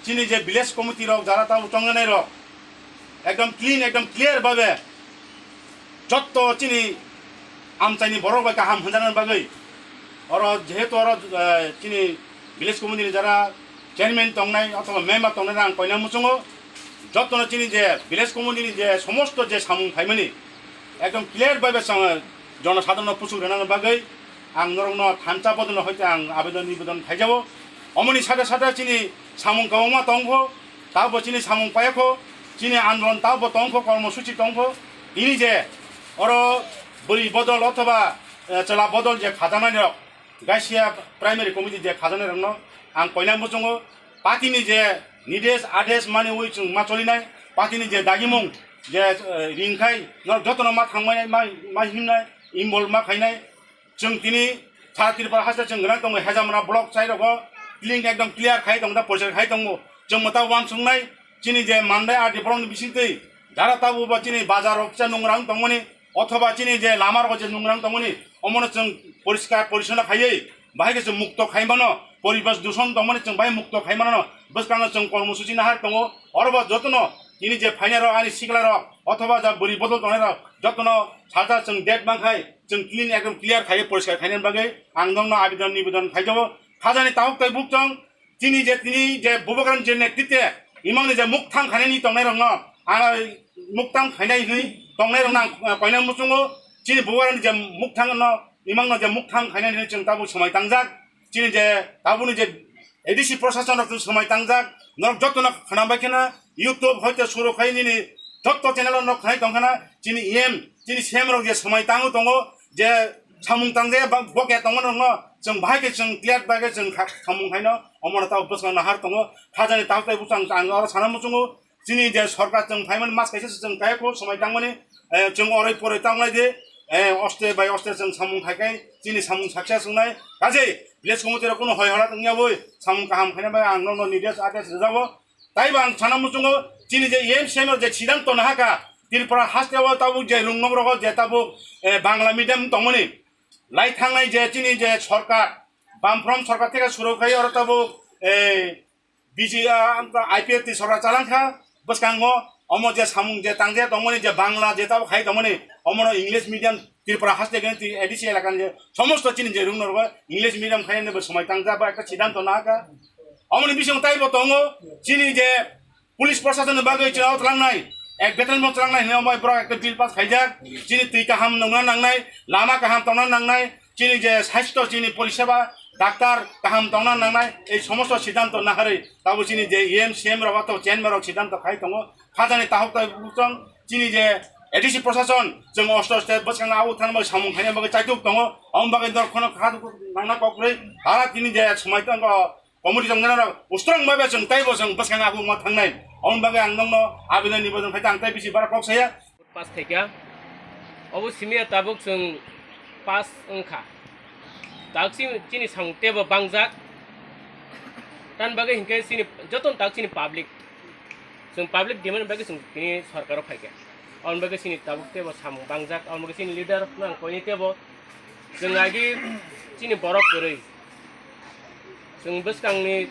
Chini je village committee rok jara tabo chongjanai rok ekdom clean, ekdom clear babe jotto chini amchaini borok bai kaham hwnjaknani bagwi. Oro jehetu oro, eh, chini village committee ni jara chairman tongnai othoba member tongnai ang koina muchungo. Jottono chini je village committee ni je somosto je samung phaimani ekdom clear bai bai chwng jonosadharano puchuk rwnani bagwi ang norokno thansa bodolno hoite ang abedon nibedon khaijao. Omoni sade sade chini samung kwbangma tongkho, tabo chini samung paikho, chini andolon tabo tongkho, kormosuchi tongkho. Tini je oro bwrwi bodol othoba, eh, chwla bodol je khajaknai rok, Gaisia primary committee je khajaknai rokno ang koina muchungo. Party ni je nides ades mani ui chwng ma cholinai, party ni je dagimung je, eh, ringkhai norok jotono ma thangmai ma, ma himnai, involve ma khainai. Chwng tini sa Tripura haste chwng gwnang tongo, Hejamra block chai rogo link ekdom clear khai tongo, da poriskar khai tongo. Chwng mwta uansuknai chini je mandai R D block ni bisingtwi jara tabo ba chini bazar rok cha nungrang tongmani, othoba chini je lama rogo je nungrang tongmani, omono chwng poriskar porisona khaiwi bahai khe chwng mukto khai mano, poribesh dushon tongmani chwng bahai mukto khai mano. Bwskango chwng kormosuchi nahar tongo, orobo jotono tini je phainai rok ani sikla rok othoba ja bwrwi bodol tongnai rok jotono salsa chwng date mankhai chwng clean ekdom clear khaiwi poriskar khainani bagwi ang nokno abidon nibidon khaijao. Khajani tabuk tei bukchong chini je tini je bubagrani je netrite imangni je mukthang khainani tongnai rokno ang mukthang khainai hwnwi tongnai rokno ang, ah, koina muchungo. Chini bubagrani je mukthang no imangno je mukthang khainani hwnwi chwng tabuk swmai tangjak. Chini je tabukni je A D C prosason rok chwng swmai tangjak, norok jotono khwnam bai kheno YouTube hoite suru khai nini jotto channel o norok khwnai tongkhana chini E M, chini C M rok je swmai tangwi tongo je samung tangjaya ba-, bokya tongma rokno chwng bahai khe chwng clear bai khe chwng kha-, samung khaino omono tabuk bwskango nahar tongo. Khajani tabuk tei bwskango ang oro sana muchungo. Chini je sorkar chwng phaimani mas kaisa se chwng kaya kho swmai tangmani, eh, chwng oroi poroi tanglai de, eh, oste bai oste chwng samung khai khai chini samung success wngnai. Kaje village committee rok kuno hoi hora tongya boi samung kaham khaina bai ang nokno nides ades rwjabo. Taibo ang sana muchungo chini je E M C M je siddhanto nahaka Tripura haste o tabuk je rung nok rogo je tabuk, eh, Bangla medium tongmani lai thangnai je chini je sorkar, Bamfront sorkar theke suru khai oro tabuk, eh, B J P, ah, I P F T sorkar chalangkha, bwskango omo je samung je tangjaya tongmani, je Bangla je tabuk khai tongmani, omono English medium Tripura haste gani ti A D C elakani je somosto chini je rung norgo English medium khainani bo swmai tangjak ba ekta siddhanto nahaka. Omoni bising taibo tongo chini je police proshasonni bagwi chwla tlangnai, ek beton bo tlangnai hinwi omo borok ekta bill pass khaijak, chini twi kaham nungna nangnai, lama kaham tongna nangnai, chini je sasthyo, chini poriseba, doctor kaham tongna nangnai, ei somosto siddhanto naharwi tabuk chini je E M, C M rok, ato chairman rok siddhanto khai tongo. Khajani tahuk tahuk bwskango chini je A D C prosason, chwng osto osto bwskango abo thangma samung khaina bagwi chaituk tongo. Omo bagwi norok kheno kha nangna kok kwrwi, hala tini je swmai tongo committee tongnai rok, ustrong bai bai chwng taibo chwng bwskango abo wngma thangnai. Omo bagwi ang nokno abidon nibodon khai ang tei bisi bara kok saya. Pass khaikha. Obo simiya tabuk chwng pass wngkha. Tabuk chini, chini samung teibo bangjak. Tamni bagwi hinkhe chini jotono tabuk chini public. Chwng public demand bagwi chwng tini sorkaro phaikha. Aboni bagwi chini tabuk teibo samung bangjak. Aboni bagwi chini leader rokno ang koini teibo chwng agi chini borok kwrwi. Chwng bwskangni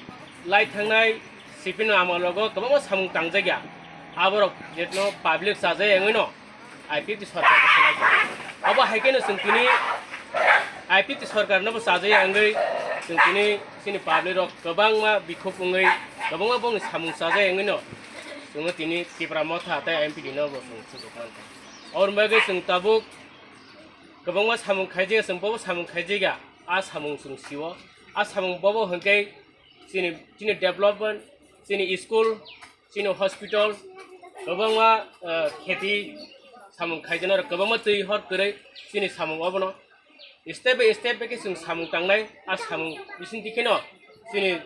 lai thangnai sipino amalogo kwbangma samung tangjakya. Aborok jetno public chajai wngwi no I P F T sorkar bo swlai. Abo hai kheno chwng tini I P F T sorkar no bo chajai wngwi chwng tini chini public rok kwbangma bikhuk wngwi kwbangma bongni samung chajai wngwi no chwngno tini Tipra Motha tei M P D no bo chwng sujuk mankha. Aboni bagwi chwng tabuk kwbangma samung khaijak, chwng bobo samung khaijak ya, a samung chwng sio. A samung bobo hwnkhe chini, chini development, chini school, chini hospital, kwbangma, eh, kheti samung khaijana rok, kwbangma twi hor kwrwi chini samung obono step by step bai khe chwng samung tangnai. A samung bisingtwi kheno chini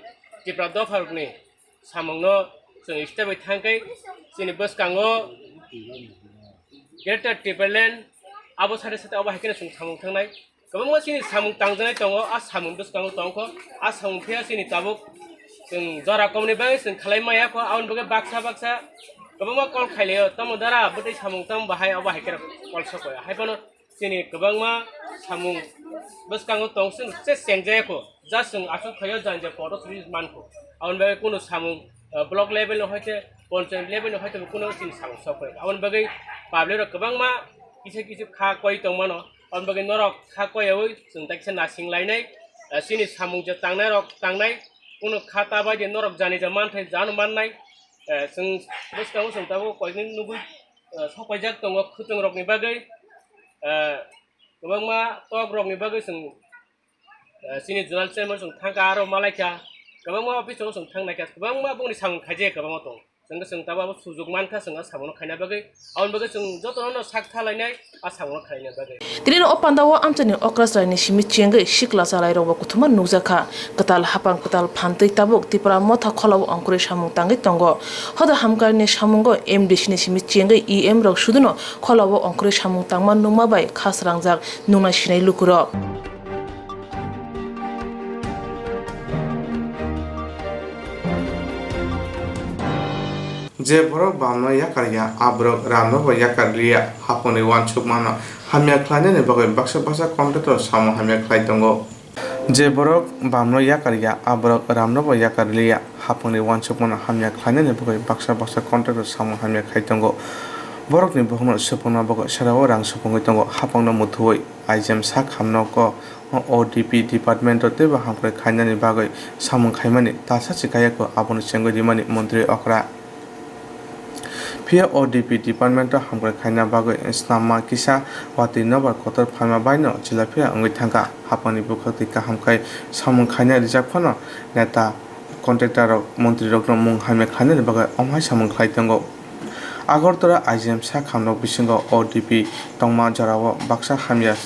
Tipra dopha rokni samungno chwng step bai thangkhe chini bwskango Greater Tipraland abo sade sade abo hai kheno chwng samung thangnai. Kwbangma chini samung tangjaknai tongo, a samung bwskango tongkho, a samung phiya chini tabuk chwng jora komni bagwi chwng khlai maya kho, aboni bagwi baksa baksa kwbangma call khailaio, tamo dara bwtwi samung tamo bahai abo hai kheno call sokoi. Haiphano chini kwbangma samung bwskango tong chwng se chengjaya kho, just chwng aswk khaio janja photo suri mankho. Aboni bagwi kunu samung, ah, block level no hoite, panchayat level no hoite kunu chini samung sokoi. Aboni bagwi public rok kwbangma kisa kisa kha koi tongmano. Aboni bagwi norok kha koiyaui chwng tai kisa nasing lainai. Eh, chini samung je tangnai rok tangnai, kunu kha ta bai de norok jani ja manthai jano mannai. Eh, chwng bwskango chwng tabuk koiknwi nugwi, eh, sok paijak tongo khwtwng rokni bagwi. Eh, kwbangma tok rokni bagwi chwng, eh, chini zonal chairman chwng thangkha aro malaikha, kwbangma office o chwng thangnaikha, kwbangma bongni samung khaijak kwbangma tongo. Chwng khe chwng tabuk abo sujuk mankha, chwng a samungo khaina bagwi. Aboni bagwi chwng jotono sak thalainai a samungo khaina bagwi. Tini o pandao amchaini okra chwraini simi chengwi sikla chalairokbo kuthuma nukjakha. Kwtal hapang kwtal phantwi tabuk Tipra Motha kholao ongkhorwi samung tangwi tongo. Hoda hamkrai ni samungo M D C ni simi chengwi E M rok suduno kholao ongkhorwi samung tangma nukma bai kha srangjak nuknai sinai lukurok. Je borok bamno yakar ya, a borok ramno bo yakar liya. Haponi uansukmano hamya khlainani bagwi baksa baksa contractor samung hamya khlai tongo. Je borok bamno yakar ya, a borok ramno bo yakar liya. Haponi uansukmano hamya khlainani bagwi baksa baksa contractor samung hamya khlai tongo. Borokni bukhukno supungna bagwi sarao rang supungwi tongo, hapangno muthuwi. I G M sak hamnogo O D P department o teibo hamkrai khainani bagwi samung khaimani tasa si kaya kho, abono chengwi rimani montri okra. Phiya O D P department o hamkrai khaina bagwi snamma kisa watwi nobar kotor phaima baino chilaphiya wngwi thangkha. Hapangni bwkhak twi kaham khai samung khaina rijak phano neta contractor rok, montri rokno mung hamya khlainani bagwi omo hai samung khlai tongo. Agartala I G M sak hamrok bisingo O D P tongma jorao baksa hamya.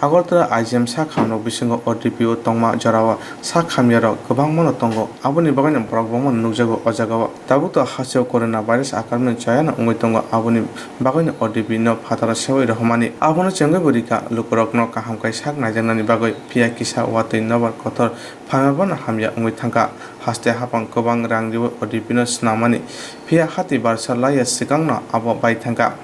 Agartala I G M sak hamrok bisingo O D P o tongma jorao sak hamya rok kwbangma no tongo. Aboni bagwi no borok bangma no nukjago o jagao. Tabuk to hasteo corona virus akromon chayano wngwi tongo, aboni bagwi no O D P no phataro sewi rohormani. Abono chengwi bo rikha lukurokno kaham khai sak naijaknani bagwi, phiya kisa watwi nobar kotor phaima bono hamya wngwi thangkha. Haste hapang kwbang rang riwi O D P no snamani, phiya hati barsa laiya swkangno abo bai thangkha.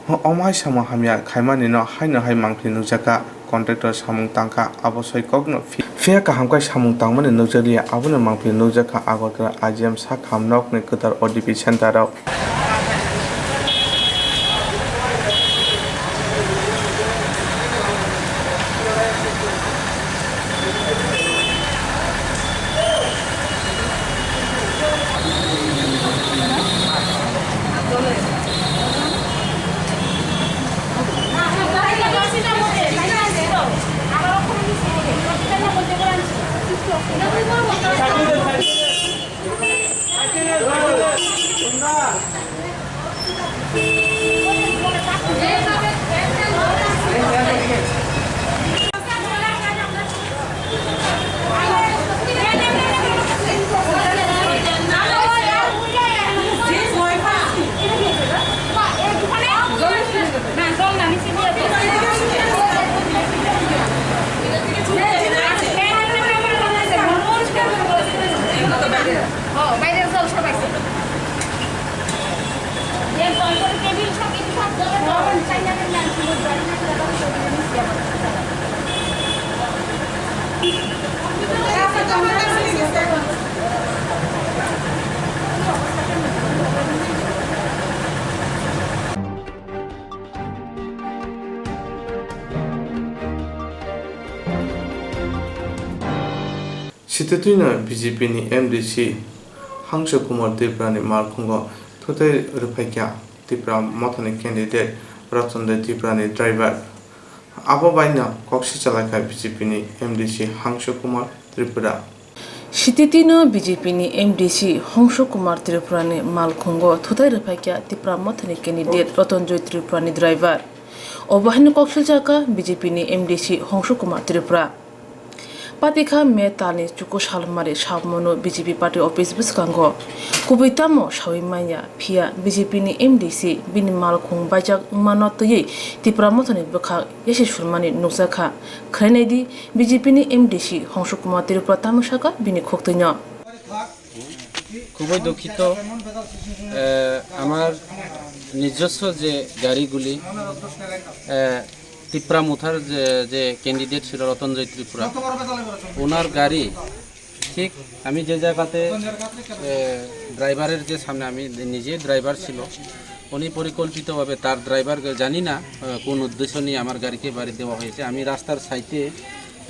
Omo hai samung hamya khaimani no haino hai mangpili nukjakha, contractor samung tangkha, abo soi kokno phi-, phiya kaham khai samung tangmani nukjakliya, abono mangpili nukjakha Agartala I G M sak ham nokni kwtal O D P center o. Twi no B J P ni M D C Hangso Kumar Tripura ni malkhungo thutai rwphaikha Tipra Mothani candidate Roton Joy Tripura ni driver. Abo bai no kok sichalaikha B J P ni M D C Hangso Kumar Tripura. Sititi no B J P ni M D C Hongso Kumar Tripura ni malkhungo thutai rwphaikha Tipra Mothani candidate Roton Joy Tripura ni driver. Obo haino kok siljaka B J P ni M D C Hongso Kumar Tripura. Patikha May talni chuku salmari sabmano B J P party office bwskango. Kubui tamo sawi manya, phiya B J P ni M D C bini malkhung baijak wngmano twiwi Tipra Mothani bwkhak yasi surmani nukjakha. Khwlainaidi, B J P ni M D C Hongso Kumar Tripura tamo saka bini khuktwino. খুবই দুঃখিত। এ, আমার নিজস্ব যে গাড়িগুলি, এ, তিপ্রা মুথার যে, যে ক্যান্ডিডেট ছিল রতনজয় ত্রিপুরা, ওনার গাড়ি ঠিক আমি যে জায়গাতে, এ, ড্রাইভারের যে সামনে আমি নিজে ড্রাইভার ছিল, উনি পরিকল্পিতভাবে তার ড্রাইভার জানি না, এ, কোন উদ্দেশ্য নিয়ে আমার গাড়িকে বাড়ি দেওয়া হয়েছে। আমি রাস্তার সাইডে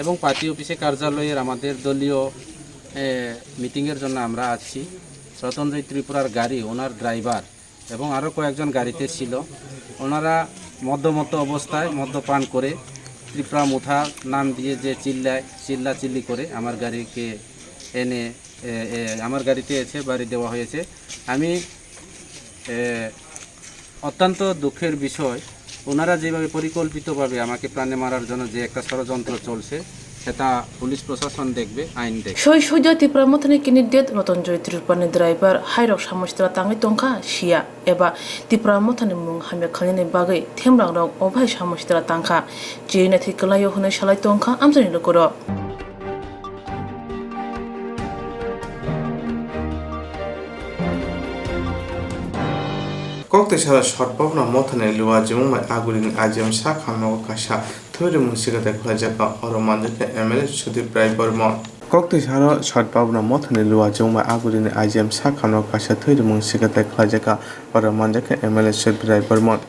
এবং পার্টি অফিসে কার্যালয়ের আমাদের দলীয়, এ, মিটিংয়ের জন্য আমরা আসছি। রতনজয় ত্রিপুরার গাড়ি, ওনার ড্রাইভার এবং আরও কয়েকজন গাড়িতে ছিল। ওনারা মদ্যমত্ত অবস্থায় মদ্যপান করে ত্রিপুরা মুথা নাম দিয়ে যে চিল্লায়, চিল্লাচিল্লি করে আমার গাড়িকে এনে, এ, এ, আমার গাড়িতে এসে বাড়ি দেওয়া হয়েছে। আমি, এ, অত্যন্ত দুঃখের বিষয়, ওনারা যেভাবে পরিকল্পিতভাবে আমাকে প্রাণে মারার জন্য যে একটা ষড়যন্ত্র চলছে, সেটা পুলিশ প্রশাসন দেখবে, আইন দেখবে। Soi soido Tipra Mothani candidate Roton Joy Tripura ni driver hairok samung sitra tangwi tongkha siya, eba Tipra Mothani mung hamya khlainani bagwi themrangrok obo hai samung sitra tangkha, chini naithai kwlaio hwnwi salai tongkha amchaini lukurok. Koktisaro Sotbhabna Mothani Lua Jimung bai Agurini Ajiam Sakha Nogo Kaisa Thwirimung Sigatai Khwlaijakha, oro manjakha M L A Sudip Rai Bormon. Koktisaro Sotbhabna Mothani Lua Jimung bai Agurini Ajiam Sakha Nogo Kaisa Thwirimung Sigatai Khwlaijakha, oro manjakha M L A Sudip Rai Bormon.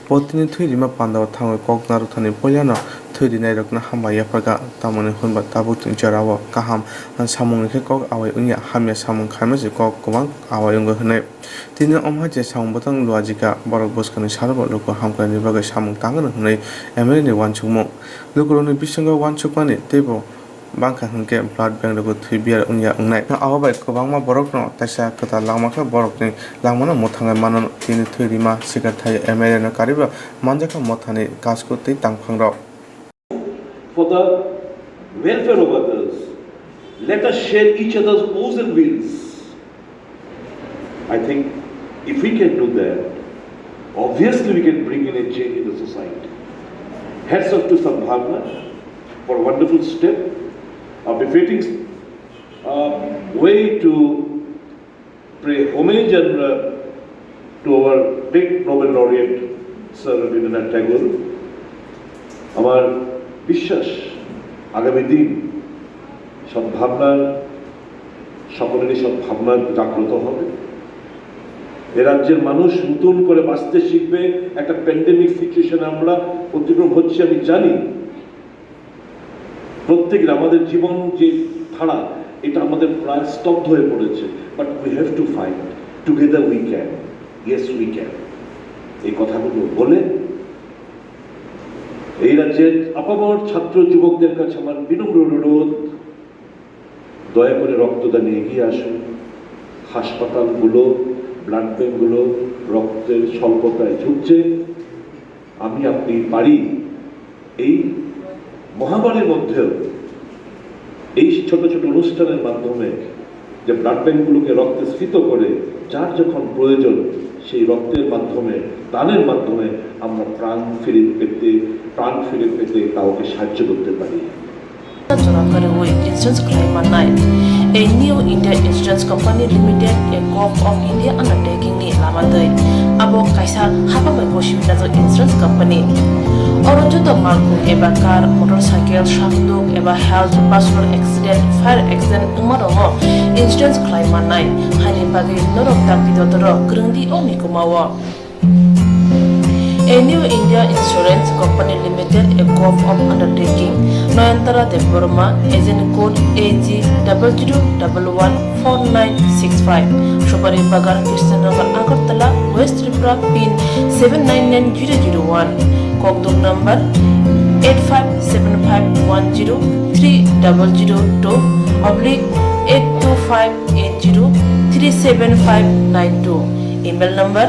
Bo tini thwi rima pandao thangwi kok narwkthani puilano thwi rinairokno hambai yapharkha, tamoni hwnba tabukni jorao kaham samungni khe kok awai wngya, hamya samung khaimase kok kwbang awai wngo hwnwi. Tini omo hai je samung bwtang luajikha, borok bwskangni salobo luku hamkraini bagwi samung tangwno hwnwi M L A ni uansukmung. Lukurokni bisingo uansukmani teibo bangkha hwnkhe blood bank rogo thwi biyar wngya wngnai. Abo bai kwbangma borokno teisa kwtal langma khe borokni langmano mwthangwi mano. Tini thwi rima sigathai M L A no kariba manjakha mothani kasku tei tangphangrok. For the welfare of others, let us share each other's woes and weals. I think if we can do that, obviously we can bring in a change in the society. Hats off to Sadbhavna for a wonderful step, a befitting, uh, way to pay homage and, uh, to our great Nobel laureate Sir Rabindranath Tagore. আমার বিশ্বাস আগামী দিন সদ্ভাবনার, সকলেরই সদ্ভাবনা জাগ্রত হবে। এ রাজ্যের মানুষ নতুন করে বাঁচতে শিখবে। একটা প্যান্ডেমিক সিচুয়েশন আমরা অতিক্রম হচ্ছে, আমি জানি। প্রত্যেকের আমাদের জীবন যে ধারা, এটা আমাদের প্রায় স্তব্ধ হয়ে পড়েছে, but we have to fight, together we can, yes we can। এই কথাগুলো বলে এই রাজ্যের আপামর ছাত্র যুবকদের কাছে আমার বিনম্র অনুরোধ, দয়া করে রক্তদানে এগিয়ে আসুন। হাসপাতালগুলো, ব্লাড ব্যাঙ্কগুলো রক্তের স্বল্পতায় ভুগছে। আমি আপনি পারি এই মহামারীর মধ্যেও এই ছোট ছোট অনুষ্ঠানের মাধ্যমে যে ব্লাড ব্যাঙ্কগুলোকে রক্তে স্ফীত করে, যার যখন প্রয়োজন সেই রক্তের মাধ্যমে, দানের মাধ্যমে আমরা প্রাণ ফিরে পেতে, প্রাণ ফিরে পেতে কাউকে সাহায্য করতে পারি। Jora kwrwi insurance khlai mannai. A New India Insurance Company Limited, a Gov of India undertaking ni lama twi. Abo kaisa hapang bai bo simi najak insurance company. Oro joto malkhung eba car, motorcycle, sakduk eba health, personal accident, fire accident wngma rokno insurance khlai mannai. Haini bagwi norok dakti dotoro kwrwng di o mikuma o. A New India Insurance Company Limited, a gov of undertaking, Nayantara Debbarma, agent code A G double zero double one four nine six five, Subari Bagan, Krishnanagar, Agartala, West Tripura, pin seven nine nine zero zero one, Kokduk number eight five seven five one zero three double zero two oblique eight two five eight zero three seven five nine two, email number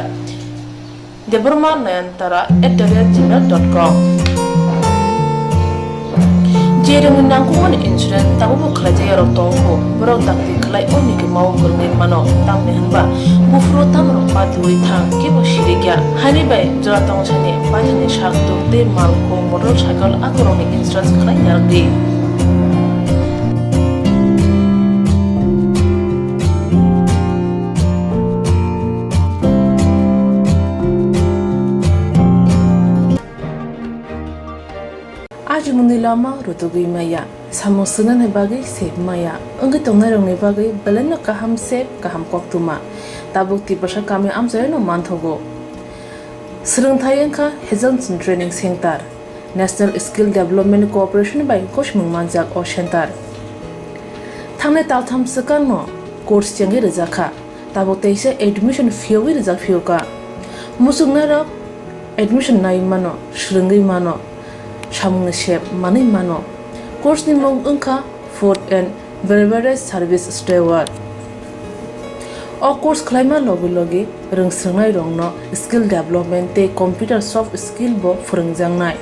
Debbarma Nayantara at the rate gmail dot com. Je rwngni nangkukmani insurance tabukbo khlaijak yarok tongo, borok dakti khlai o nigwmao kwrwngwi mano, tamni hwnba buphuru tamrok patiui thang, kebo sirikya. Haini bai jora tongsani paithakni sak tuk tei malkhung, motor cycle, akorokni insurance khlai narwkdi. Ajimungni lama rutugwi maya, samung swngnani bagwi sep maya, wngwi tongnairokni bagwi belaino kaham sep, kaham koktwma. Tabuk Tiprasa kami amchairokno manthogo. Swrwngthai wngkha Hazelson Training Center, National Skill Development Corporation bai gosimung manjak o center. Thangnai taltham swkangno course chengwi rwjakha. Tabuk teisa admission phiyogwi rijak phiyokha. Muchungnairok admission nai mano, swrwngwi mano, samungni sep manwi mano. Course ni mung wngkha Food and Beverage Service Steward. O course khlaima logi logi rwngswrwngnairokno skill development tei computer soft skill bo phwrwngjaknai.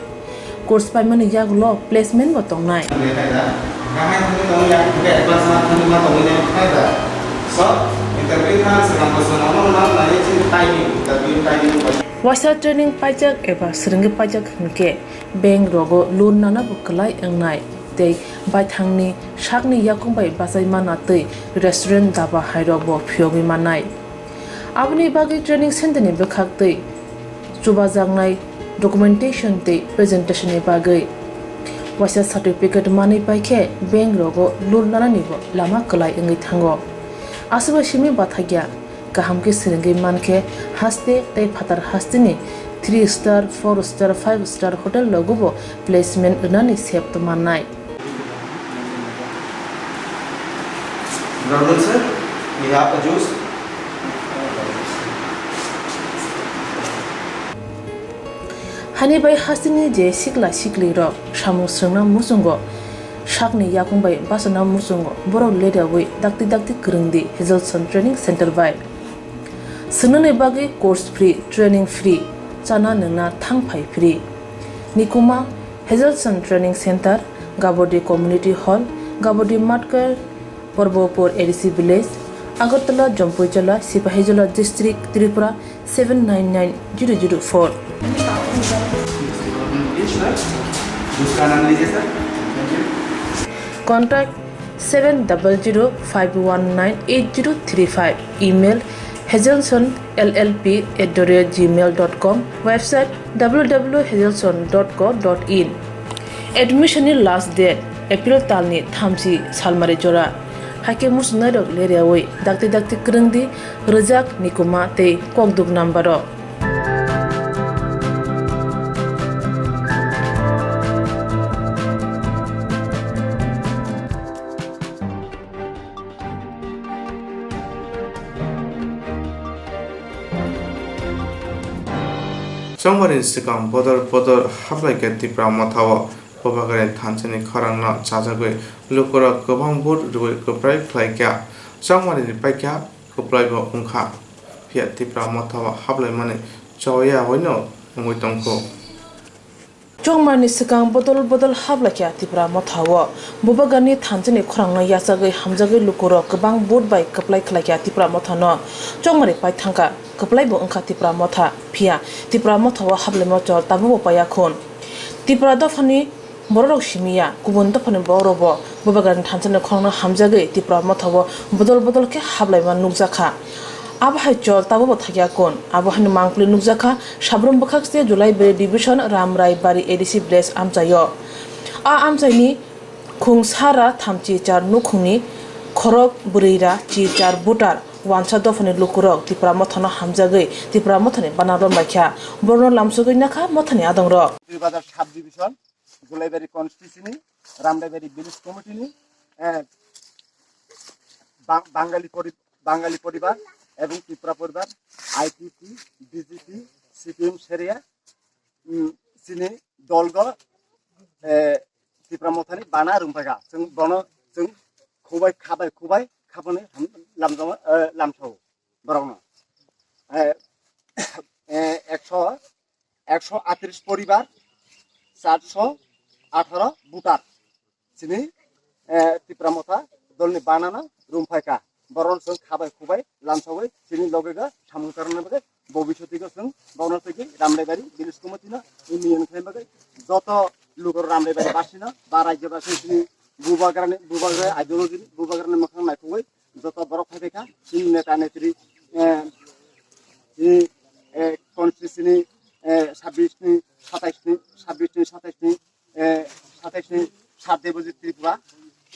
Course paimani yagulo placement bo tongnai. Kaham khe tongwi ya, hwnkhe advance ma thangwi ma tongwi nai phai da. So, interview thang swkang bo swkang omo no ma nai chini timing, interview timing bai. Waisa training paijak eba swrwngwi paijak hwnkhe bank rogo loan nana bo kwlai wngnai tei baithangni sakni yakung bai bachai mana tei restaurant daba hai rok bo phiyogwi mannai. Aboni bagwi training center ni bwkhak tei chubajaknai documentation tei presentation ni bagwi waisa certificate manwi paikhe bank rogo loan nanani bo lama kwlai wngwi thango. Aswkbai simi bathakya kaham khe swrwngwi mankhe haste tei phatar hasteni three star, four star, five star hotel rogo bo placement rwnani sep tongmannai. Brother sir, we have a juice. Hani bai hasteni je sikla sikli rok samung swrwngna muchungo sakni yakung bai bachana muchungo borok leriawi dakti dakti kwrwngdi Hazelson Training Center bai. Swngnani bagwi course free, training free, chana nwngna thang phai free. Nikuma Hazelson Training Center, Gabodi Community Hall, Gabodi Matkar, Porbopur A D C Village, Agartala, Jampuijala, Sipahijola District, Tripura seven nine nine zero zero four. Contact seven double zero five one nine eight zero three five. Email hazelson L L P at the rate gmail dot com. Website W W W hazelson dot co dot in. Admission ni last date April talni thamchi salmari jora. Haikhe muchungnairok leriawi dakti dakti kwrwngdi rwjak nikuma tei kokduk number o. Chongmari ni swkang bodol bodol haplaikha Tipra Motha o Bubagrani thansa ni khorang no chajagwi lukurok kwbang vote rwui kwplai khlaikha. Chongmari ni paikha kwplai bo wngkha, phiya Tipra Motha o haplaimani choya waino wngwi tongkho. Chongmani swkang bodol bodol haplaikha Tipra Motha o. Bubagrani thansa ni khorang no yachagwi hamjagwi lukurok kwbang vote bai kwplai khlaikha Tipra Motha no. Chongmari paithangkha, kwplai bo wngkha Tipra Motha, phiya Tipra Motha o haplaima chol tabukbo paiya khun. Tipra dophani bororok simi ya, kubun dophani bororokbo Bubagrani thansa ni khorang no hamjagwi Tipra Motha o bodol bodol khe haplaima nukjakha. Abo hai chol tabukbo thakya khun. Abo haino mangpili nukjakha Sabrum bwkhak se Julaibari Division Ramrai Bari A D C Village amchaio. A amchaini khung sara thamchi char nukhungni khorok bwrwi ra chi char voter Wansa dophani lukurok Tipra Mothano hamjagwi Tipra Mothani bana rombaikha. Borokno lamsogwi nakha Mothani adongrok. Bazar sub division, Gulaibari constituency ni Ramdaibari village committee ni, eh, Ba-, Bangali pori-, Bangali poribar ebong Tripura poribar, I P P, B J P, C P M seria, mm, chini dolgo, eh, Tipra Mothani bana rwngphaikha. Chwng bono chwng khubai khabai khubai khaboni ham-, lamjama, eh, lamsao borokno. Eh, eh, ekso, ekso atris poribar, charso atharo voter. Chini, eh, Tipra Motha dolni banana rwngphaikha. Borokno chwng khabai khubai lamsogwi chini logega samung karna bagwi bobiswtwigo chwng bono twiwi Ramdaibari village committee no union khlai bagwi joto lugo Ramdaibari basino ba rajyo basino chini bubagrani, bubagra ideology ni bubagrani mwkhang naikugwi joto borok phaibaikha chini neta netri, eh, chini, eh, constituency ni, eh, sabbish ni, satais ni, sabbish ni, satais ni, eh, satais ni Sat Debojit Tripura,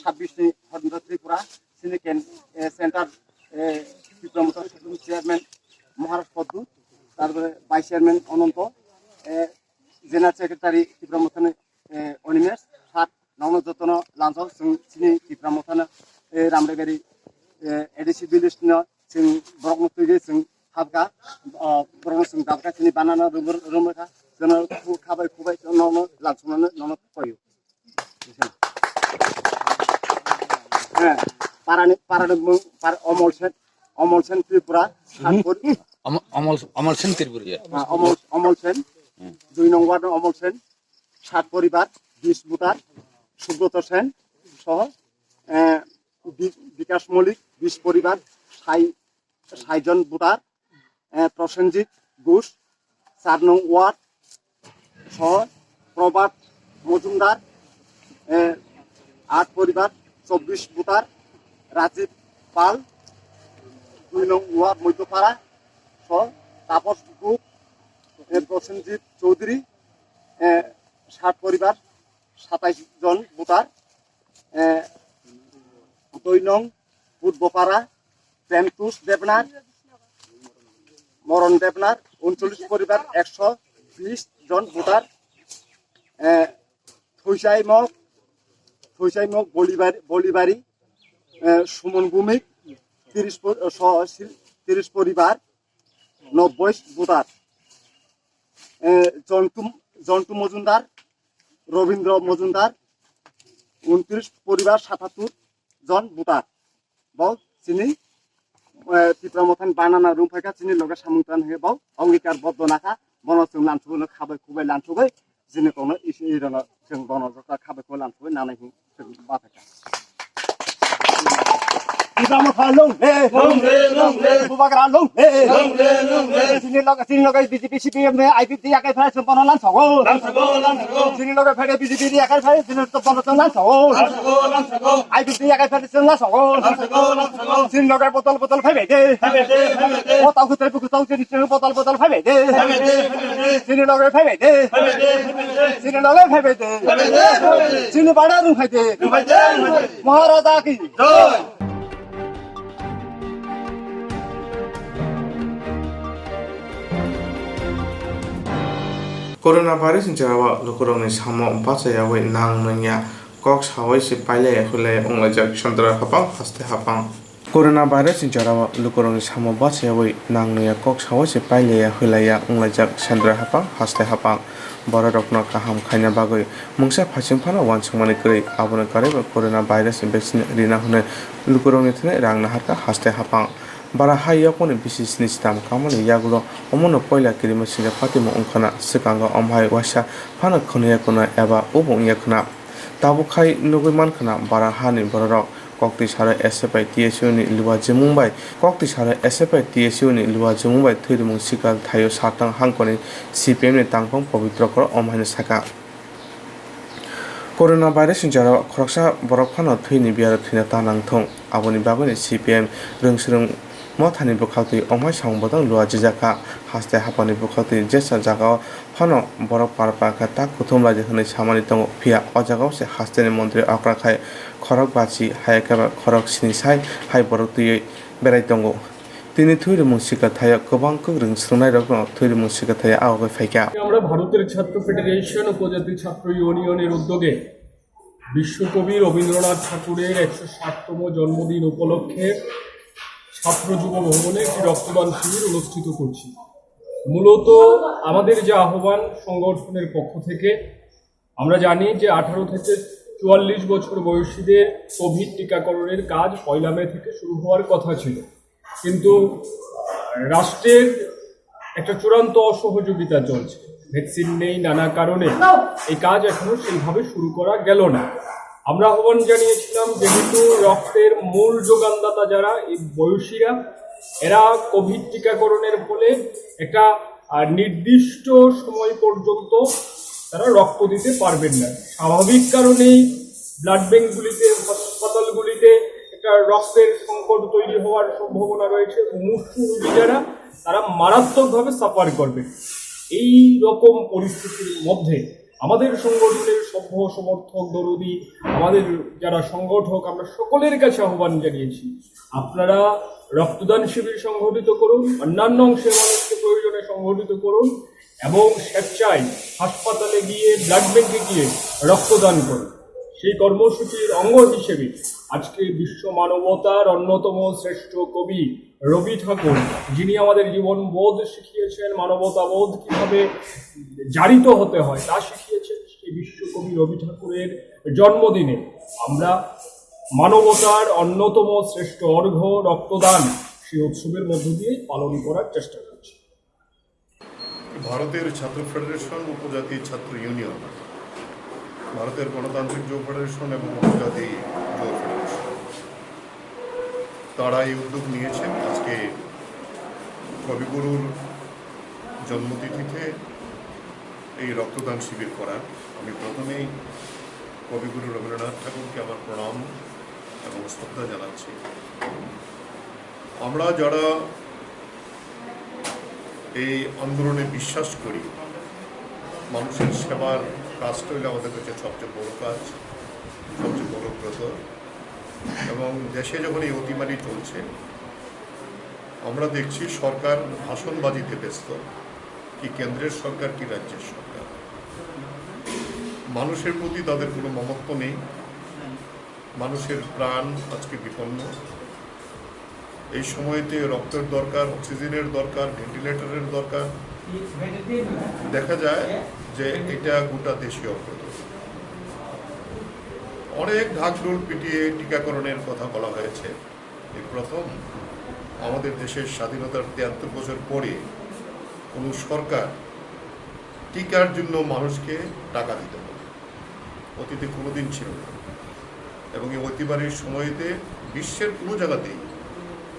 sabbish ni Horendra Tripura, chini ken, eh, center, eh, Tipra Motha Supreme Chairman Maharaj Poddu, tarpore Vice Chairman Ononto, eh, General Secretary Tipra Mothani, eh, Onimesh, sat nokno jotono lamsao chwng chini Tipra Mothano, eh, Ramdaibari, eh, A D C village no chwng borokno twiwi chwng habkha, ah, borokno chwng dabkha chini banana rwmwkha, jono khabai khubai nokno lamsoknano nono koyo. Eh, parani, parani mung, par-, Omol Sen, Omol Sen Tripura, Satpur. Omol, Omol, Omol Sen Tripura. Ah, Omol, Omol Sen, dui nong ward Omol Sen, sat poribar, bis voter, Subroto Sen, soho, eh, Bi-, Bikas Molik, bis poribar, sai, sai jon voter, eh, Prosenjit Ghosh, char nong ward, soho Probhat Mojumdar, eh, at poribar, chobbish voter, Rajib Pal, dui nong ward Moidopara, soho Taposh Guk, eh, Prosenjit Chowdhury, eh, sat poribar, satais jon voter, eh, dui nong Budbopara, Premtush Debnar, Moron Debnar, uncholish poribar, ekso bish jon voter, eh, Thuisaimok, Thuisaimok Bolibari, Bolibari, eh, Sumon Bhumik, tiris po-, eh, so-, si-, tiris poribar, nobboi voter, eh, Jontu, Jontu Mojumdar, Robindra Mojumdar, untrish poribar, satattur jon voter. Bo chini, eh, Tipra Mothani banana rwngphaikha chini loge samung tang hwnwi bo ongikar boddo nakha, bono chwng lansugwi no khabai khubai lansugwi chini kokno isi irono chwng bono jota khabai khubai lansugwi nanai hwn chwng baphaikha. Tipra Motha long live! Long live, long live! Bubagra long live! Long live, long live! Chini loge, chini loge B J P, C P M ni I P T yakai phai chwng bono lansogo. Lansogo, lansogo! Chini loge phai B J P ni yakai phai chwng bono chwng lansogo. Lansogo, lansogo! I P T yakai phai chwng lansogo. Lansogo, lansogo! Chini loge botol, botol phai bai de. Phai bai de, phai bai de! Botol kutai, kutai chini, chini botol, botol phai bai de. Phai bai de, phai bai de! Chini loge phai bai de. Phai bai de, phai bai de! Chini loge phai bai de. Phai bai de, phai bai de! Chini bana rung phai de. Rung phai de, rung phai de! Maharaja ki jai! Corona virus ni jora o lukurokni samo bachayawi nang nungya kok sawi se pailai hulai wnglaijak Chandra hapang haste hapang. Corona virus ni jora o lukurokni samo bachayawi nang nungya kok sawi se pailai hulaiya wnglaijak Chandra hapang haste hapang. Bororokno kaham khaina bagwi mungsa phaising phano uansukmani kwrwi, abono karwibo corona virus ni vaccine rina hwnwi lukurokni thani rang naharkha haste hapang. Bara ha yokmani bisi sini stam kamani yagulo omono poila kirima sinja patimung wngkhana, swkango omo hai waisa phano khwnwi ya khwna eba ubo wngya khwna. Tabuk khai nugwi mankha na bara hani bororok. Kokti saro S F I T S U ni luwa jimung bai, kokti saro S F I T S U ni luwa jimung bai thwi rimung sikal thaio satang hangkoni C P M ni tangphang Pobitro Koro omo haino saka. Corona virus ni jora khoroksa borok phano thwini biyaro thwina ta nang thung, aboni bagwino C P M rwngswrwng mothani bwkhaktwi omo hai samung bodol luwa jijak kha. Haste haphangni bwkhaktwi jesa jagao phano borok par par khe ta kuthum laijak hwnwi samani tongo, phiya o jagao se hasteni montri okra khai khorok bachi, hai khe ba khorok sini sai hai borok twiwi berai tongo. Tini thwirimung sikha thaya kwbang kwrwng swrwngnairokno thwirimung sikha thaya aobai phaikha. আমরা ভারতের ছাত্র ফেডারেশন উপজাতি ছাত্র ইউনিয়নের উদ্যোগে বিশ্বকবি রবীন্দ্রনাথ ঠাকুরের একশো ষাটতম জন্মদিন উপলক্ষে ছাত্র যুব ভবনে একটি রক্তদান শিবির অনুষ্ঠিত করছি। মূলত আমাদের যে আহ্বান, সংগঠনের পক্ষ থেকে আমরা জানি যে আঠারো থেকে চুয়াল্লিশ বছর বয়সীদের কোভিড টিকাকরণের কাজ পয়লা মে থেকে শুরু হওয়ার কথা ছিল, কিন্তু রাষ্ট্রের একটা চূড়ান্ত অসহযোগিতা চলছে। ভ্যাকসিন নেই, নানা কারণে এই কাজ এখনো সেইভাবে শুরু করা গেল না। আমরা আহ্বান জানিয়েছিলাম, যেহেতু রক্তের মূল যোগানদাতা যারা, এই বয়সীরা, এরা কোভিড টিকাকরণের ফলে একটা আহ, নির্দিষ্ট সময় পর্যন্ত তারা রক্ত দিতে পারবেন না। স্বাভাবিক কারণেই ব্লাড ব্যাংকগুলিতে, হাসপাতালগুলিতে একটা রক্তের সংকট তৈরি হওয়ার সম্ভাবনা রয়েছে। মুমূর্ষু রোগী যারা, তারা মারাত্মকভাবে সাফার করবে। এই রকম পরিস্থিতির মধ্যে আমাদের সংগঠনের সভ্য সমর্থক দরদি, আমাদের যারা সংগঠক, আমরা সকলের কাছে আহ্বান জানিয়েছি, আপনারা রক্তদান শিবির সংগঠিত করুন, অন্যান্য অংশের মানুষকে প্রয়োজনে সংগঠিত করুন এবং স্বেচ্ছায় হাসপাতালে গিয়ে, ব্লাড ব্যাংকে গিয়ে রক্তদান করুন। সেই কর্মসূচির অঙ্গ হিসেবে আজকে বিশ্ব মানবতার অন্যতম শ্রেষ্ঠ কবি রবি ঠাকুর, যিনি আমাদের জীবনবোধ শিখিয়েছেন, মানবতাবোধ কিভাবে জারিত হতে হয় তা শিখিয়েছেন, সেই বিশ্বকবি রবি ঠাকুরের জন্মদিনে আমরা মানবতার অন্যতম শ্রেষ্ঠ অর্ঘ্য রক্তদান সেই উৎসবের মধ্য দিয়ে পালন করার চেষ্টা করছি। ভারতের ছাত্র ফেডারেশন, উপজাতি ছাত্র ইউনিয়ন, ভারতের গণতান্ত্রিক যুব ফেডারেশন এবং উপজাতি যুব ফেডারেশন, তারা এই উদ্যোগ নিয়েছেন। আজকে কবিগুরুর জন্মতিথিতে এই রক্তদান শিবির করার আমি প্রথমেই কবিগুরু রবীন্দ্রনাথ ঠাকুরকে আমার প্রণাম এবং শ্রদ্ধা জানাচ্ছি। আমরা যারা এই আন্দোলনে বিশ্বাস করি, মানুষের সেবার কাজটা হইলে আমাদের কাছে সবচেয়ে বড় কাজ, সবচেয়ে বড় ব্রত। এবং দেশে যখন এই অতিমারি চলছে, আমরা দেখছি সরকার ভাষণবাজিতে ব্যস্ত, কি কেন্দ্রের সরকার, কি রাজ্যের সরকার। মানুষের প্রতি তাদের কোনো মমত্ব নেই। মানুষের প্রাণ আজকে বিপন্ন। এই সময়তে রক্তের দরকার, অক্সিজেনের দরকার, ভেন্টিলেটরের দরকার। দেখা যায় যে এটা গোটা দেশীয় অগ্রগতি। অনেক ঢাকঢোল পিটিয়ে টিকাকরণের কথা বলা হয়েছে। এই প্রথম আমাদের দেশের স্বাধীনতার তিয়াত্তর বছর পরে কোনো সরকার টিকার জন্য মানুষকে টাকা দিতে হবে। অতীতে কোনোদিন ছিল না। এবং এই অতিমারির সময়তে বিশ্বের কোনো জায়গাতেই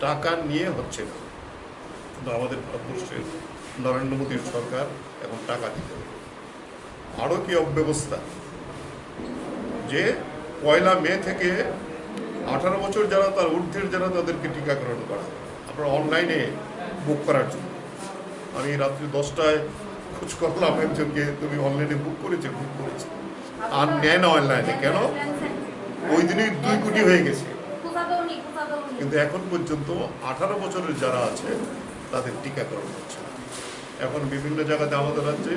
টাকা নিয়ে হচ্ছে না, কিন্তু আমাদের ভারতবর্ষের নরেন্দ্র মোদীর সরকার এখন টাকা দিতে হবে। আরও কি অব্যবস্থা যে পয়লা মে থেকে আঠারো বছর যারা, তার ঊর্ধ্বের যারা, তাদেরকে টিকাকরণ করা হবে। আপনারা অনলাইনে বুক করার জন্য, আমি রাত্রি দশটায় খোঁজ করলাম একজনকে, "তুমি অনলাইনে বুক করেছো?" "বুক করেছি।" আর নেয় না অনলাইনে। কেন? ওই দিনই দুই কোটি হয়ে গেছে। কিন্তু এখন পর্যন্ত আঠারো বছরের যারা আছে, তাদের টিকাকরণ হচ্ছে না। এখন বিভিন্ন জায়গাতে আমাদের রাজ্যে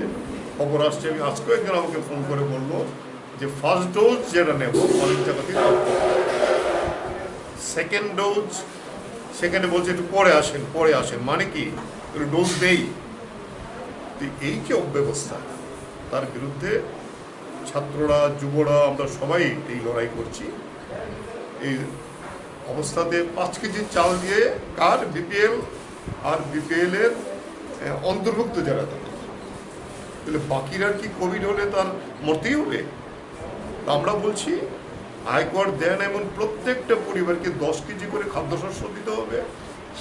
খবর আসছে, আমি আজকেও একজন আমাকে ফোন করে বলল যে ফার্স্ট ডোজ যেটা নেব, অনেক জায়গাতেই সেকেন্ড ডোজ, সেখানে বলছে একটু পরে আসেন, পরে আসেন, মানে কি, একটু ডোজ দেই। তো এই যে অব্যবস্থা, তার বিরুদ্ধে ছাত্ররা, যুবরা, আমরা সবাই এই লড়াই করছি। এই অবস্থাতে পাঁচ কেজি চাল দিয়ে কার? বিপিএল আর বিপিএল এর, আহ, অন্তর্ভুক্ত যারা, তাদের। তাহলে বাকিরা কি কোভিড হলে তার মরতেই হবে? তা আমরা বলছি, আয়কর দেন এমন প্রত্যেকটা পরিবারকে দশ কেজি করে খাদ্যশস্য দিতে হবে,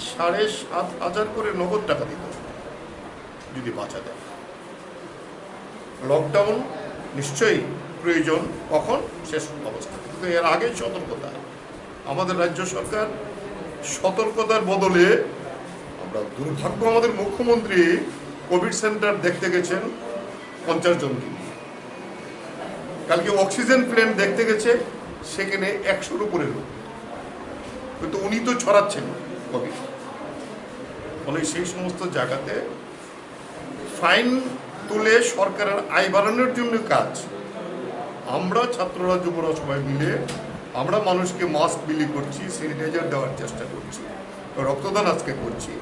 সাড়ে সাত হাজার করে নগদ টাকা দিতে হবে যদি বাঁচা দেয়। লকডাউন নিশ্চয়ই প্রয়োজন, কখন শেষ অবস্থা, কিন্তু এর আগেই সতর্কতা। আমাদের রাজ্য সরকার সতর্কতার বদলে, আমরা দুর্ভাগ্য, আমাদের মুখ্যমন্ত্রী কোভিড সেন্টার দেখতে গেছেন পঞ্চাশ জনকে নিয়ে, কালকে অক্সিজেন প্ল্যান্ট দেখতে গেছে, সেখানে একশোর উপরে লোক, কিন্তু উনি তো ছড়াচ্ছেন কোভিড। ফলে সেই সমস্ত জায়গাতে ফাইন তুলে সরকারের আয় বাড়ানোর জন্য কাজ। আমরা ছাত্ররা, যুবরা সবাই মিলে আমরা মানুষকে মাস্ক বিলি করছি, স্যানিটাইজার দেওয়ার চেষ্টা করছি, রক্তদান আজকে করছি।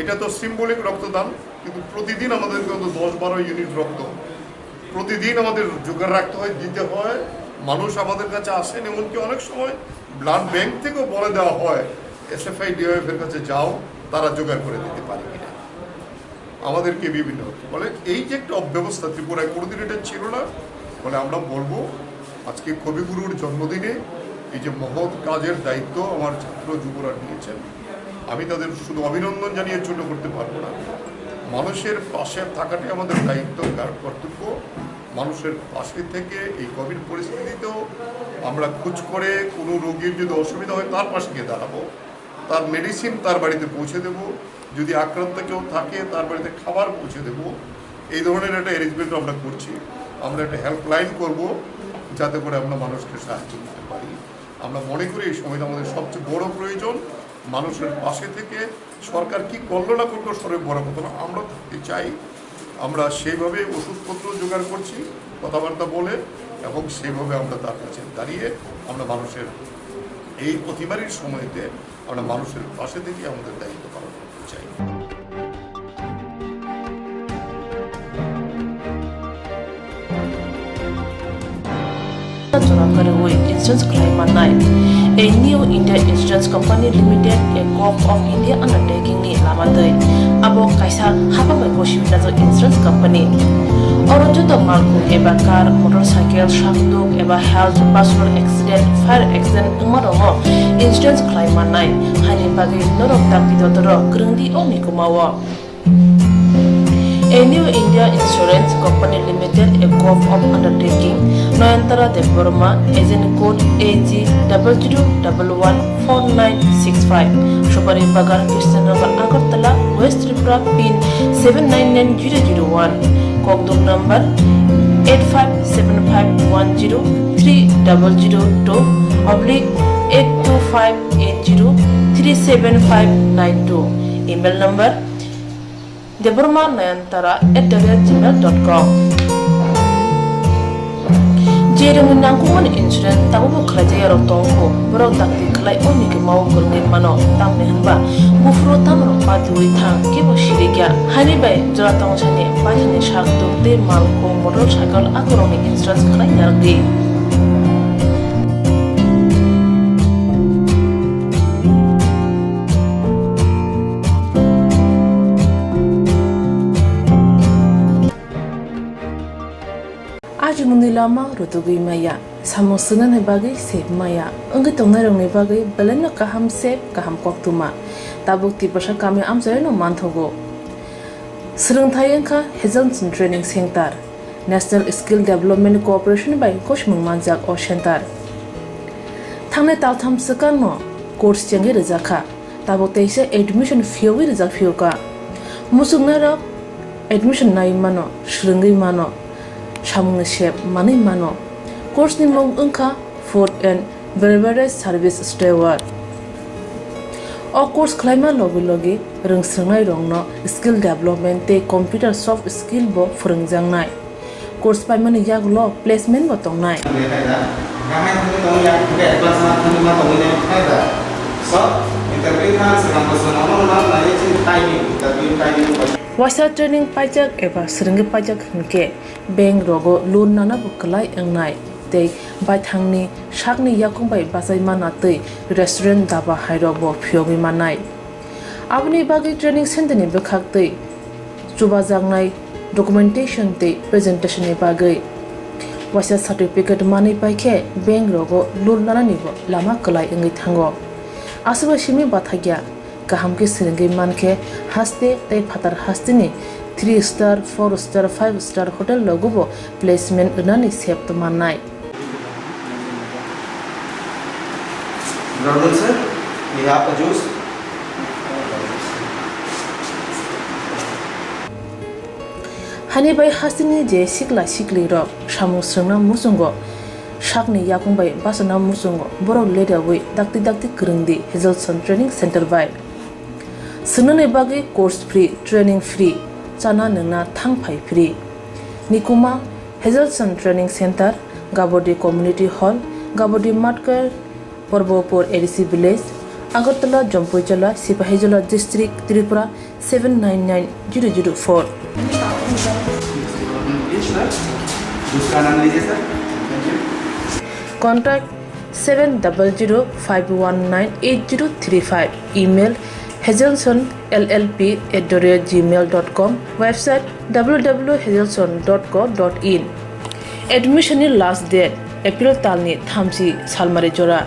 এটা তো সিম্বলিক রক্তদান, কিন্তু প্রতিদিন আমাদেরকে অন্তত দশ বারো ইউনিট রক্ত প্রতিদিন আমাদের জোগাড় রাখতে হয়, দিতে হয়। মানুষ আমাদের কাছে আসেন, এমনকি অনেক সময় ব্লাড ব্যাংক থেকেও বলে দেওয়া হয়, "এসএফআই ডিওএফ এর কাছে যাও, তারা জোগাড় করে দিতে পারে কিনা।" আমাদেরকে বিভিন্ন, ফলে এই যে একটা অব্যবস্থা, ত্রিপুরায় কোনোদিন এটা ছিল না। ফলে আমরা বলবো, আজকে কবিগুরুর জন্মদিনে এই যে মহৎ কাজের দায়িত্ব আমার ছাত্র যুবরা নিয়েছেন, আমি তাদের শুধু অভিনন্দন জানিয়ে ছোট করতে পারবো না। মানুষের পাশে থাকাটাই আমাদের দায়িত্ব, কার কর্তব্য। মানুষের পাশে থেকে এই কোভিড পরিস্থিতিতেও আমরা খোঁজ করে কোনো রোগীর যদি অসুবিধা হয়, তার পাশে গিয়ে দাঁড়াবো, তার মেডিসিন তার বাড়িতে পৌঁছে দেব, যদি আক্রান্ত কেউ থাকে, তার বাড়িতে খাবার পৌঁছে দেব। এই ধরনের একটা অ্যারেঞ্জমেন্ট আমরা করছি। আমরা একটা হেল্পলাইন করব, যাতে করে আমরা মানুষকে সাহায্য করতে পারি। আমরা মনে করি এই সময়টা আমাদের সবচেয়ে বড় প্রয়োজন, মানুষের পাশে থেকে। সরকার কি করলো না করলো, সবচেয়ে বড় কথা না, আমরা থাকতে চাই। আমরা সেইভাবে ওষুধপত্র জোগাড় করছি, কথাবার্তা বলে, এবং সেইভাবে আমরা তার কাছে দাঁড়িয়ে আমরা মানুষের এই অতিমারির সময়তে আমরা মানুষের পাশে থেকে আমাদের দায়িত্ব পালন করতে চাই। Jora kwrwi insurance khlai mannai. A New India Insurance Company Limited, a Govt of India undertaking ni lama twi. Abo kaisa hapha bai gosi phinajak insurance company. Oro joto malkhung eba car, motorcycle, sakduk eba health, personal accident, fire accident wngma rokno insurance khlai mannai. Haini bagwi norok dakti dotoro kwrwngdi o mikuma o. A New India Insurance Company Limited, a Govt of undertaking, Noyantara Debbarma, agent code A G double zero double one four nine six five, Subari Bagan, Krishnanagar, Agartala, West Tripura, pin seven nine nine zero zero one, Kokdum number eight five seven five one zero three double zero two oblique eight two five eight zero three seven five nine two, email number debbarma nayantara at the rate gmail dot com. Je rwngni nangkukmani insurance tabukbo khlaijak yarok tongkho, borok dakti khlai o mikuma o kwrwngwi mano, tamni hwnba buphuru tamrok patiui thang kebo sirikya. Haini bai jora tongsani paithani sak tuk tei malkhung motorcycle akorokni insurance khlai narwkdi. Ajimungni lama rutugwi maya, samung swngnani bagwi sep maya, wngwi tongnairokni bagwi belaino kaham sep, kaham koktwma. Tabuk Tiprasa kami amchaino manthogo. Swrwngthai wngkha Hazelson Training Center, National Skill Development Corporation bai gosimung manjak o center. Thangnai taltham swkangno course chengwi rwjakha. Tabuk teisa admission phiyogwi rijak phiyokha. Muchungnairok admission naiwi mano, swrwngwi mano, samungni sep manwi mano. Course ni mung wngkha Food and Beverage Service Steward. O course khlaima logi logi rwngswrwngnairokno skill development tei computer soft skill bo phwrwngjaknai. Course paimani yagulo placement bo tongnai. Waisa training paijak eba swrwngwi paijak hinkhe bank rogo loan nana bo kwlai wngnai tei baithangni sakni yakung bai bachai manna twi restaurant, daba hairok bo phiyogwi mannai. Aboni bagwi training center ni bwkhak twi chubajaknai documentation tei presentation ni bagwi. Waisa certificate manwi paikhe bank rogo loan nanani bo lama kwlai wngwi thango. Aswkbai simi bathakya, kaham khe swrwngwi mankhe haste tei phatar hasteni three star, four star, five star hotel rogo bo placement rwnani sep mannai. Brother sir, we have a juice. Hani bai hasteni je sikla sikli rok samung swrwngna muchungo, sakni yakung bai bachana muchungo, borok ledaui dakti dakti kwrwngdi Hazelson Training Center bai. Swngnani bagwi course free, training free, chana nwngna thang phai free. Nikuma Hazelson Training Center, Gabodi Community Hall, Gabodi Matkar, Porbopur A D C Village, Agartala, Jampuijala, Sipahijola District, Tripura seven nine nine zero zero four. दूसरा नाम लीजिए sir. Contact seven double zero five one nine eight zero three five. Email hazelson L L P at the rate gmail dot com. Website W W W hazelson dot co dot in. Admission ni last date April talni thamchi salmari jora.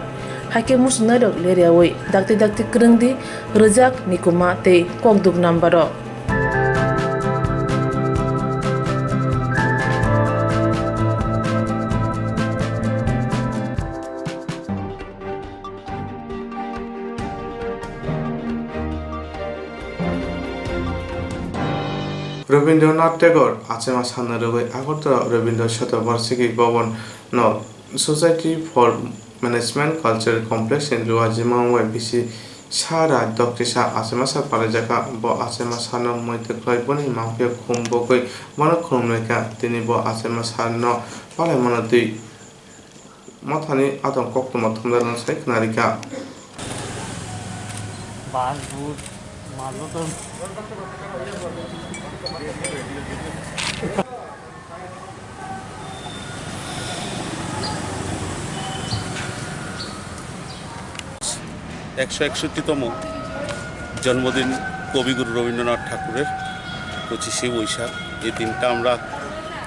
Haikhe muchungnairok leriawi dakti dakti kwrwngdi rwjak, nikuma tei kokduk number o. Rabindranath Tagore achema sanna rwgwi Agartala Rabindra Shatabarshiki Bhavan no Society for Management Cultural Complex ni luajima wngwi bisi sara doktisa achema sa palaijak kha. Bo achema sano muitu khlai boni mangphiya khum bogwi bono khulumlaikha. Tini bo achema sano palaimano twi Mothani adong koktwma thumnairokno sai khwnarikha. Bus, bus, mal joto. একশো একষট্টিতম জন্মদিন কবিগুরু রবীন্দ্রনাথ ঠাকুরের পঁচিশে বৈশাখ। এই দিনটা আমরা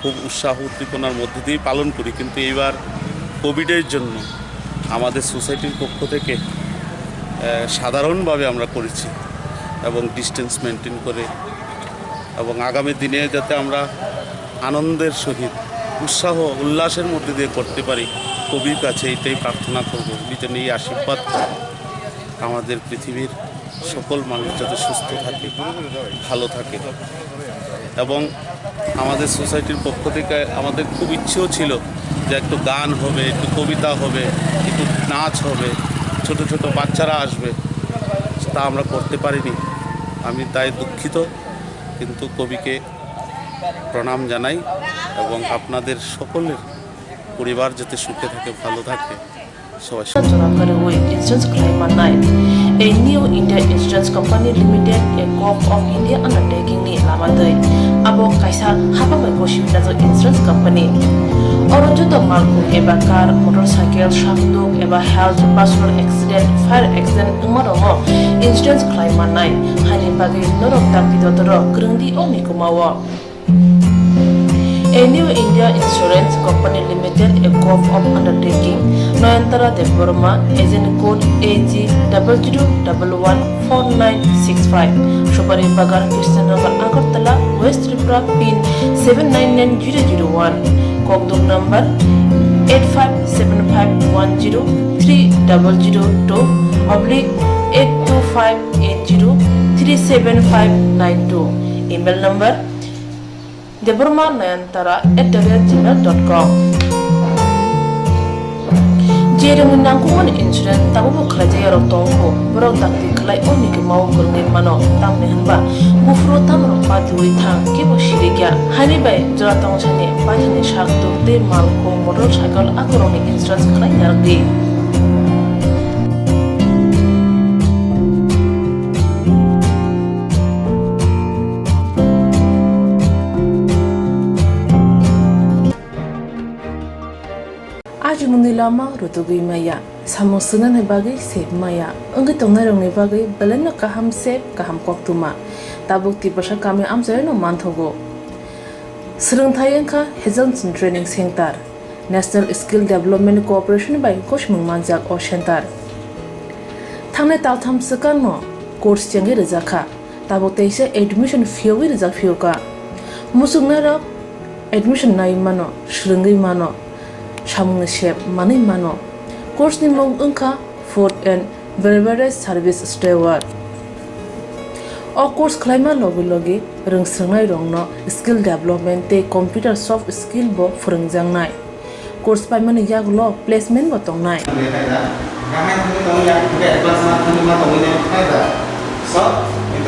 খুব উৎসাহ উদ্দীপনার মধ্যে দিয়েই পালন করি, কিন্তু এইবার কোভিডের জন্য আমাদের সোসাইটির পক্ষ থেকে, আহ, সাধারণভাবে আমরা করেছি এবং ডিস্টেন্স মেনটেন করে, এবং আগামী দিনে যাতে আমরা আনন্দের সহিত উৎসাহ উল্লাসের মধ্যে দিয়ে করতে পারি, কবির কাছে এইটাই প্রার্থনা করব, উনি যেন এই আশীর্বাদ করেন আমাদের পৃথিবীর সকল মানুষ যাতে সুস্থ থাকে, ভালো থাকে। এবং আমাদের সোসাইটির পক্ষ থেকে আমাদের খুব ইচ্ছেও ছিল যে একটু গান হবে, একটু কবিতা হবে, একটু নাচ হবে, ছোট ছোট বাচ্চারা আসবে, তা আমরা করতে পারিনি। আমি তাই দুঃখিত, কিন্তু কবিকে প্রণাম জানাই এবং আপনাদের সকলের পরিবার যাতে সুখে থাকে, ভালো থাকে, সবাই সুখে Jora kwrwi insurance khlai mannai. A New India Insurance Company Limited, a Gov of India undertaking ni lama twi. Abo kaisa hapang bai gosipwi najak insurance company. Oro joto malkhung eba car, motorcycle, sakduk eba health, personal accident, fire accident wngma rokno insurance khlai mannai. Haini bagwi norok dakti dotoro kwrwngdi o nikumao. A New India Insurance Company Limited, a Gov of undertaking, Noyantara Debbarma, agent code A G double zero double one four nine six five, Supari Bagan, Krishnanagar, Agartala, West Tripura, pin seven nine nine zero zero one, kokduk number eight five seven five one zero three double zero two oblique eight two five eight zero three seven five nine two, email number Debbarma Nayantara at the rate gmail dot com. Je rwngni nangkukmani insurance tabukbo khlaijak yarok tongkho, borok dakti khlai o nikumao kwrwngwi mano, tamni hwnba buphuru tamrok patiui thang, kebo sirikya. Haini bai jora tongthani paithani sak tuk tei malkhung, motorcycle akhorokni insurance khlai narwkdi. Ajimungni lama rutugwi maya, samung swngnani bagwi sep maya, wngwi tongnairokni bagwi belaino kaham sep, kaham koktwma. Tabuk Tiprasa kami amchaino manthogo. Swrwngthai wngkha Hazelson Training Center, National Skill Development Corporation bai gosimung manjak o center. Thangnai taltham swkangno course chengwi rwjakha. Tabuk teisa admission phiyogwi rijak phiyokha. Muchungnairok admission naiwi mano, swrwngwi mano, samungni sep manwi mano. Course ni mung wngkha Food and Beverage Service Steward. O course khlaima logi logi rwng swrwngnairokno skill development tei computer soft skill bo phwrwngjaknai. Course paimani yagulo placement bo tongnai. Kaham thangwi tongwi ya, hwnkhe advance ma thangwi ma tongwi ne, hai da? So, in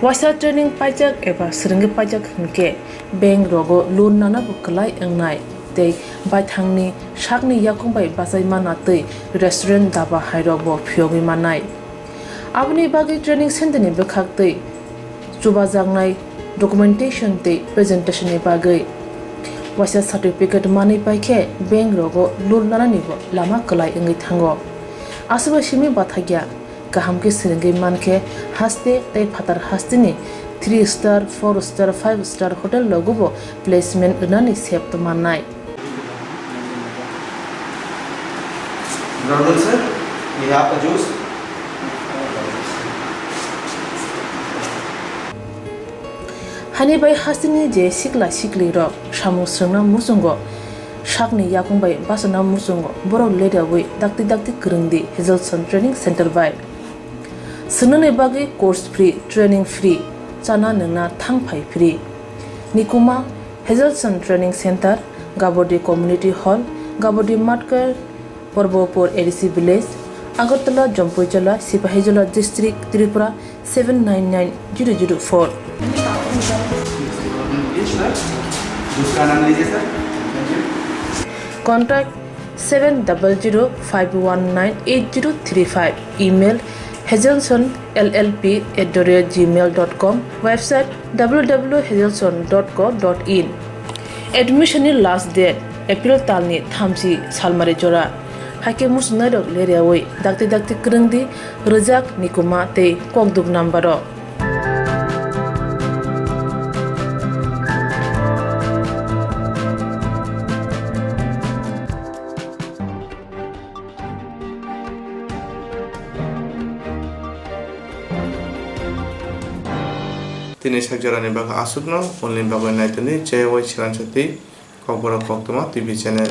Waisa training paijak eba swrwngwi paijak hwnkhe bank rogo loan nanabo kwlai wngnai tei baithangni sakni yakung bai bachai mana twi restaurant, daba hairokbo phiyogwi mannai. Aboni bagwi training center ni bwkhak twi chubajaknai documentation tei presentation ni bagwi waisa certificate manwi paikhe bank rogo loan nananibo lama kwlai wngwi thango. Aswkbai simi bathakya kaham khe swrwngwi mankhe haste tei phatar hasteni three star, four star, five star hotel rogobo placement rwnani sep mannai. Good afternoon, sir. We have a juice. Hani bai hasteni je sikla sikli rok samung swrwngna muchungo, sakni yakung bai bachana muchungo, borok leriawi dakti dakti kwrwngdi Hazelson Training Center bai. Swngnani bagwi course free, training free, chana nwngna thang phai free. Nikuma, Hazelson Training Center, Gabodi Community Hall, Gabodi Matkar, Porbopur A D C Village, Agartala, Jampuijala, Sipahijola District, Tripura seven nine nine zero zero four. दूसरा नाम लीजिए sir. Contact seven double zero five one nine eight zero three five. Email hazelson L L P at the rate gmail dot com. Website W W W hazelson dot co dot in. Admission ni last date April talni thamchi salmari jora. Haikhe muchungnairok leriawi dakti dakti kwrwngdi rwjak, nikuma tei kokduk number o. Tini sak jorani bagwi aswkno, ulni bagwi naitoni J Y Chwrangsati Kokborok Koktwma T V channel.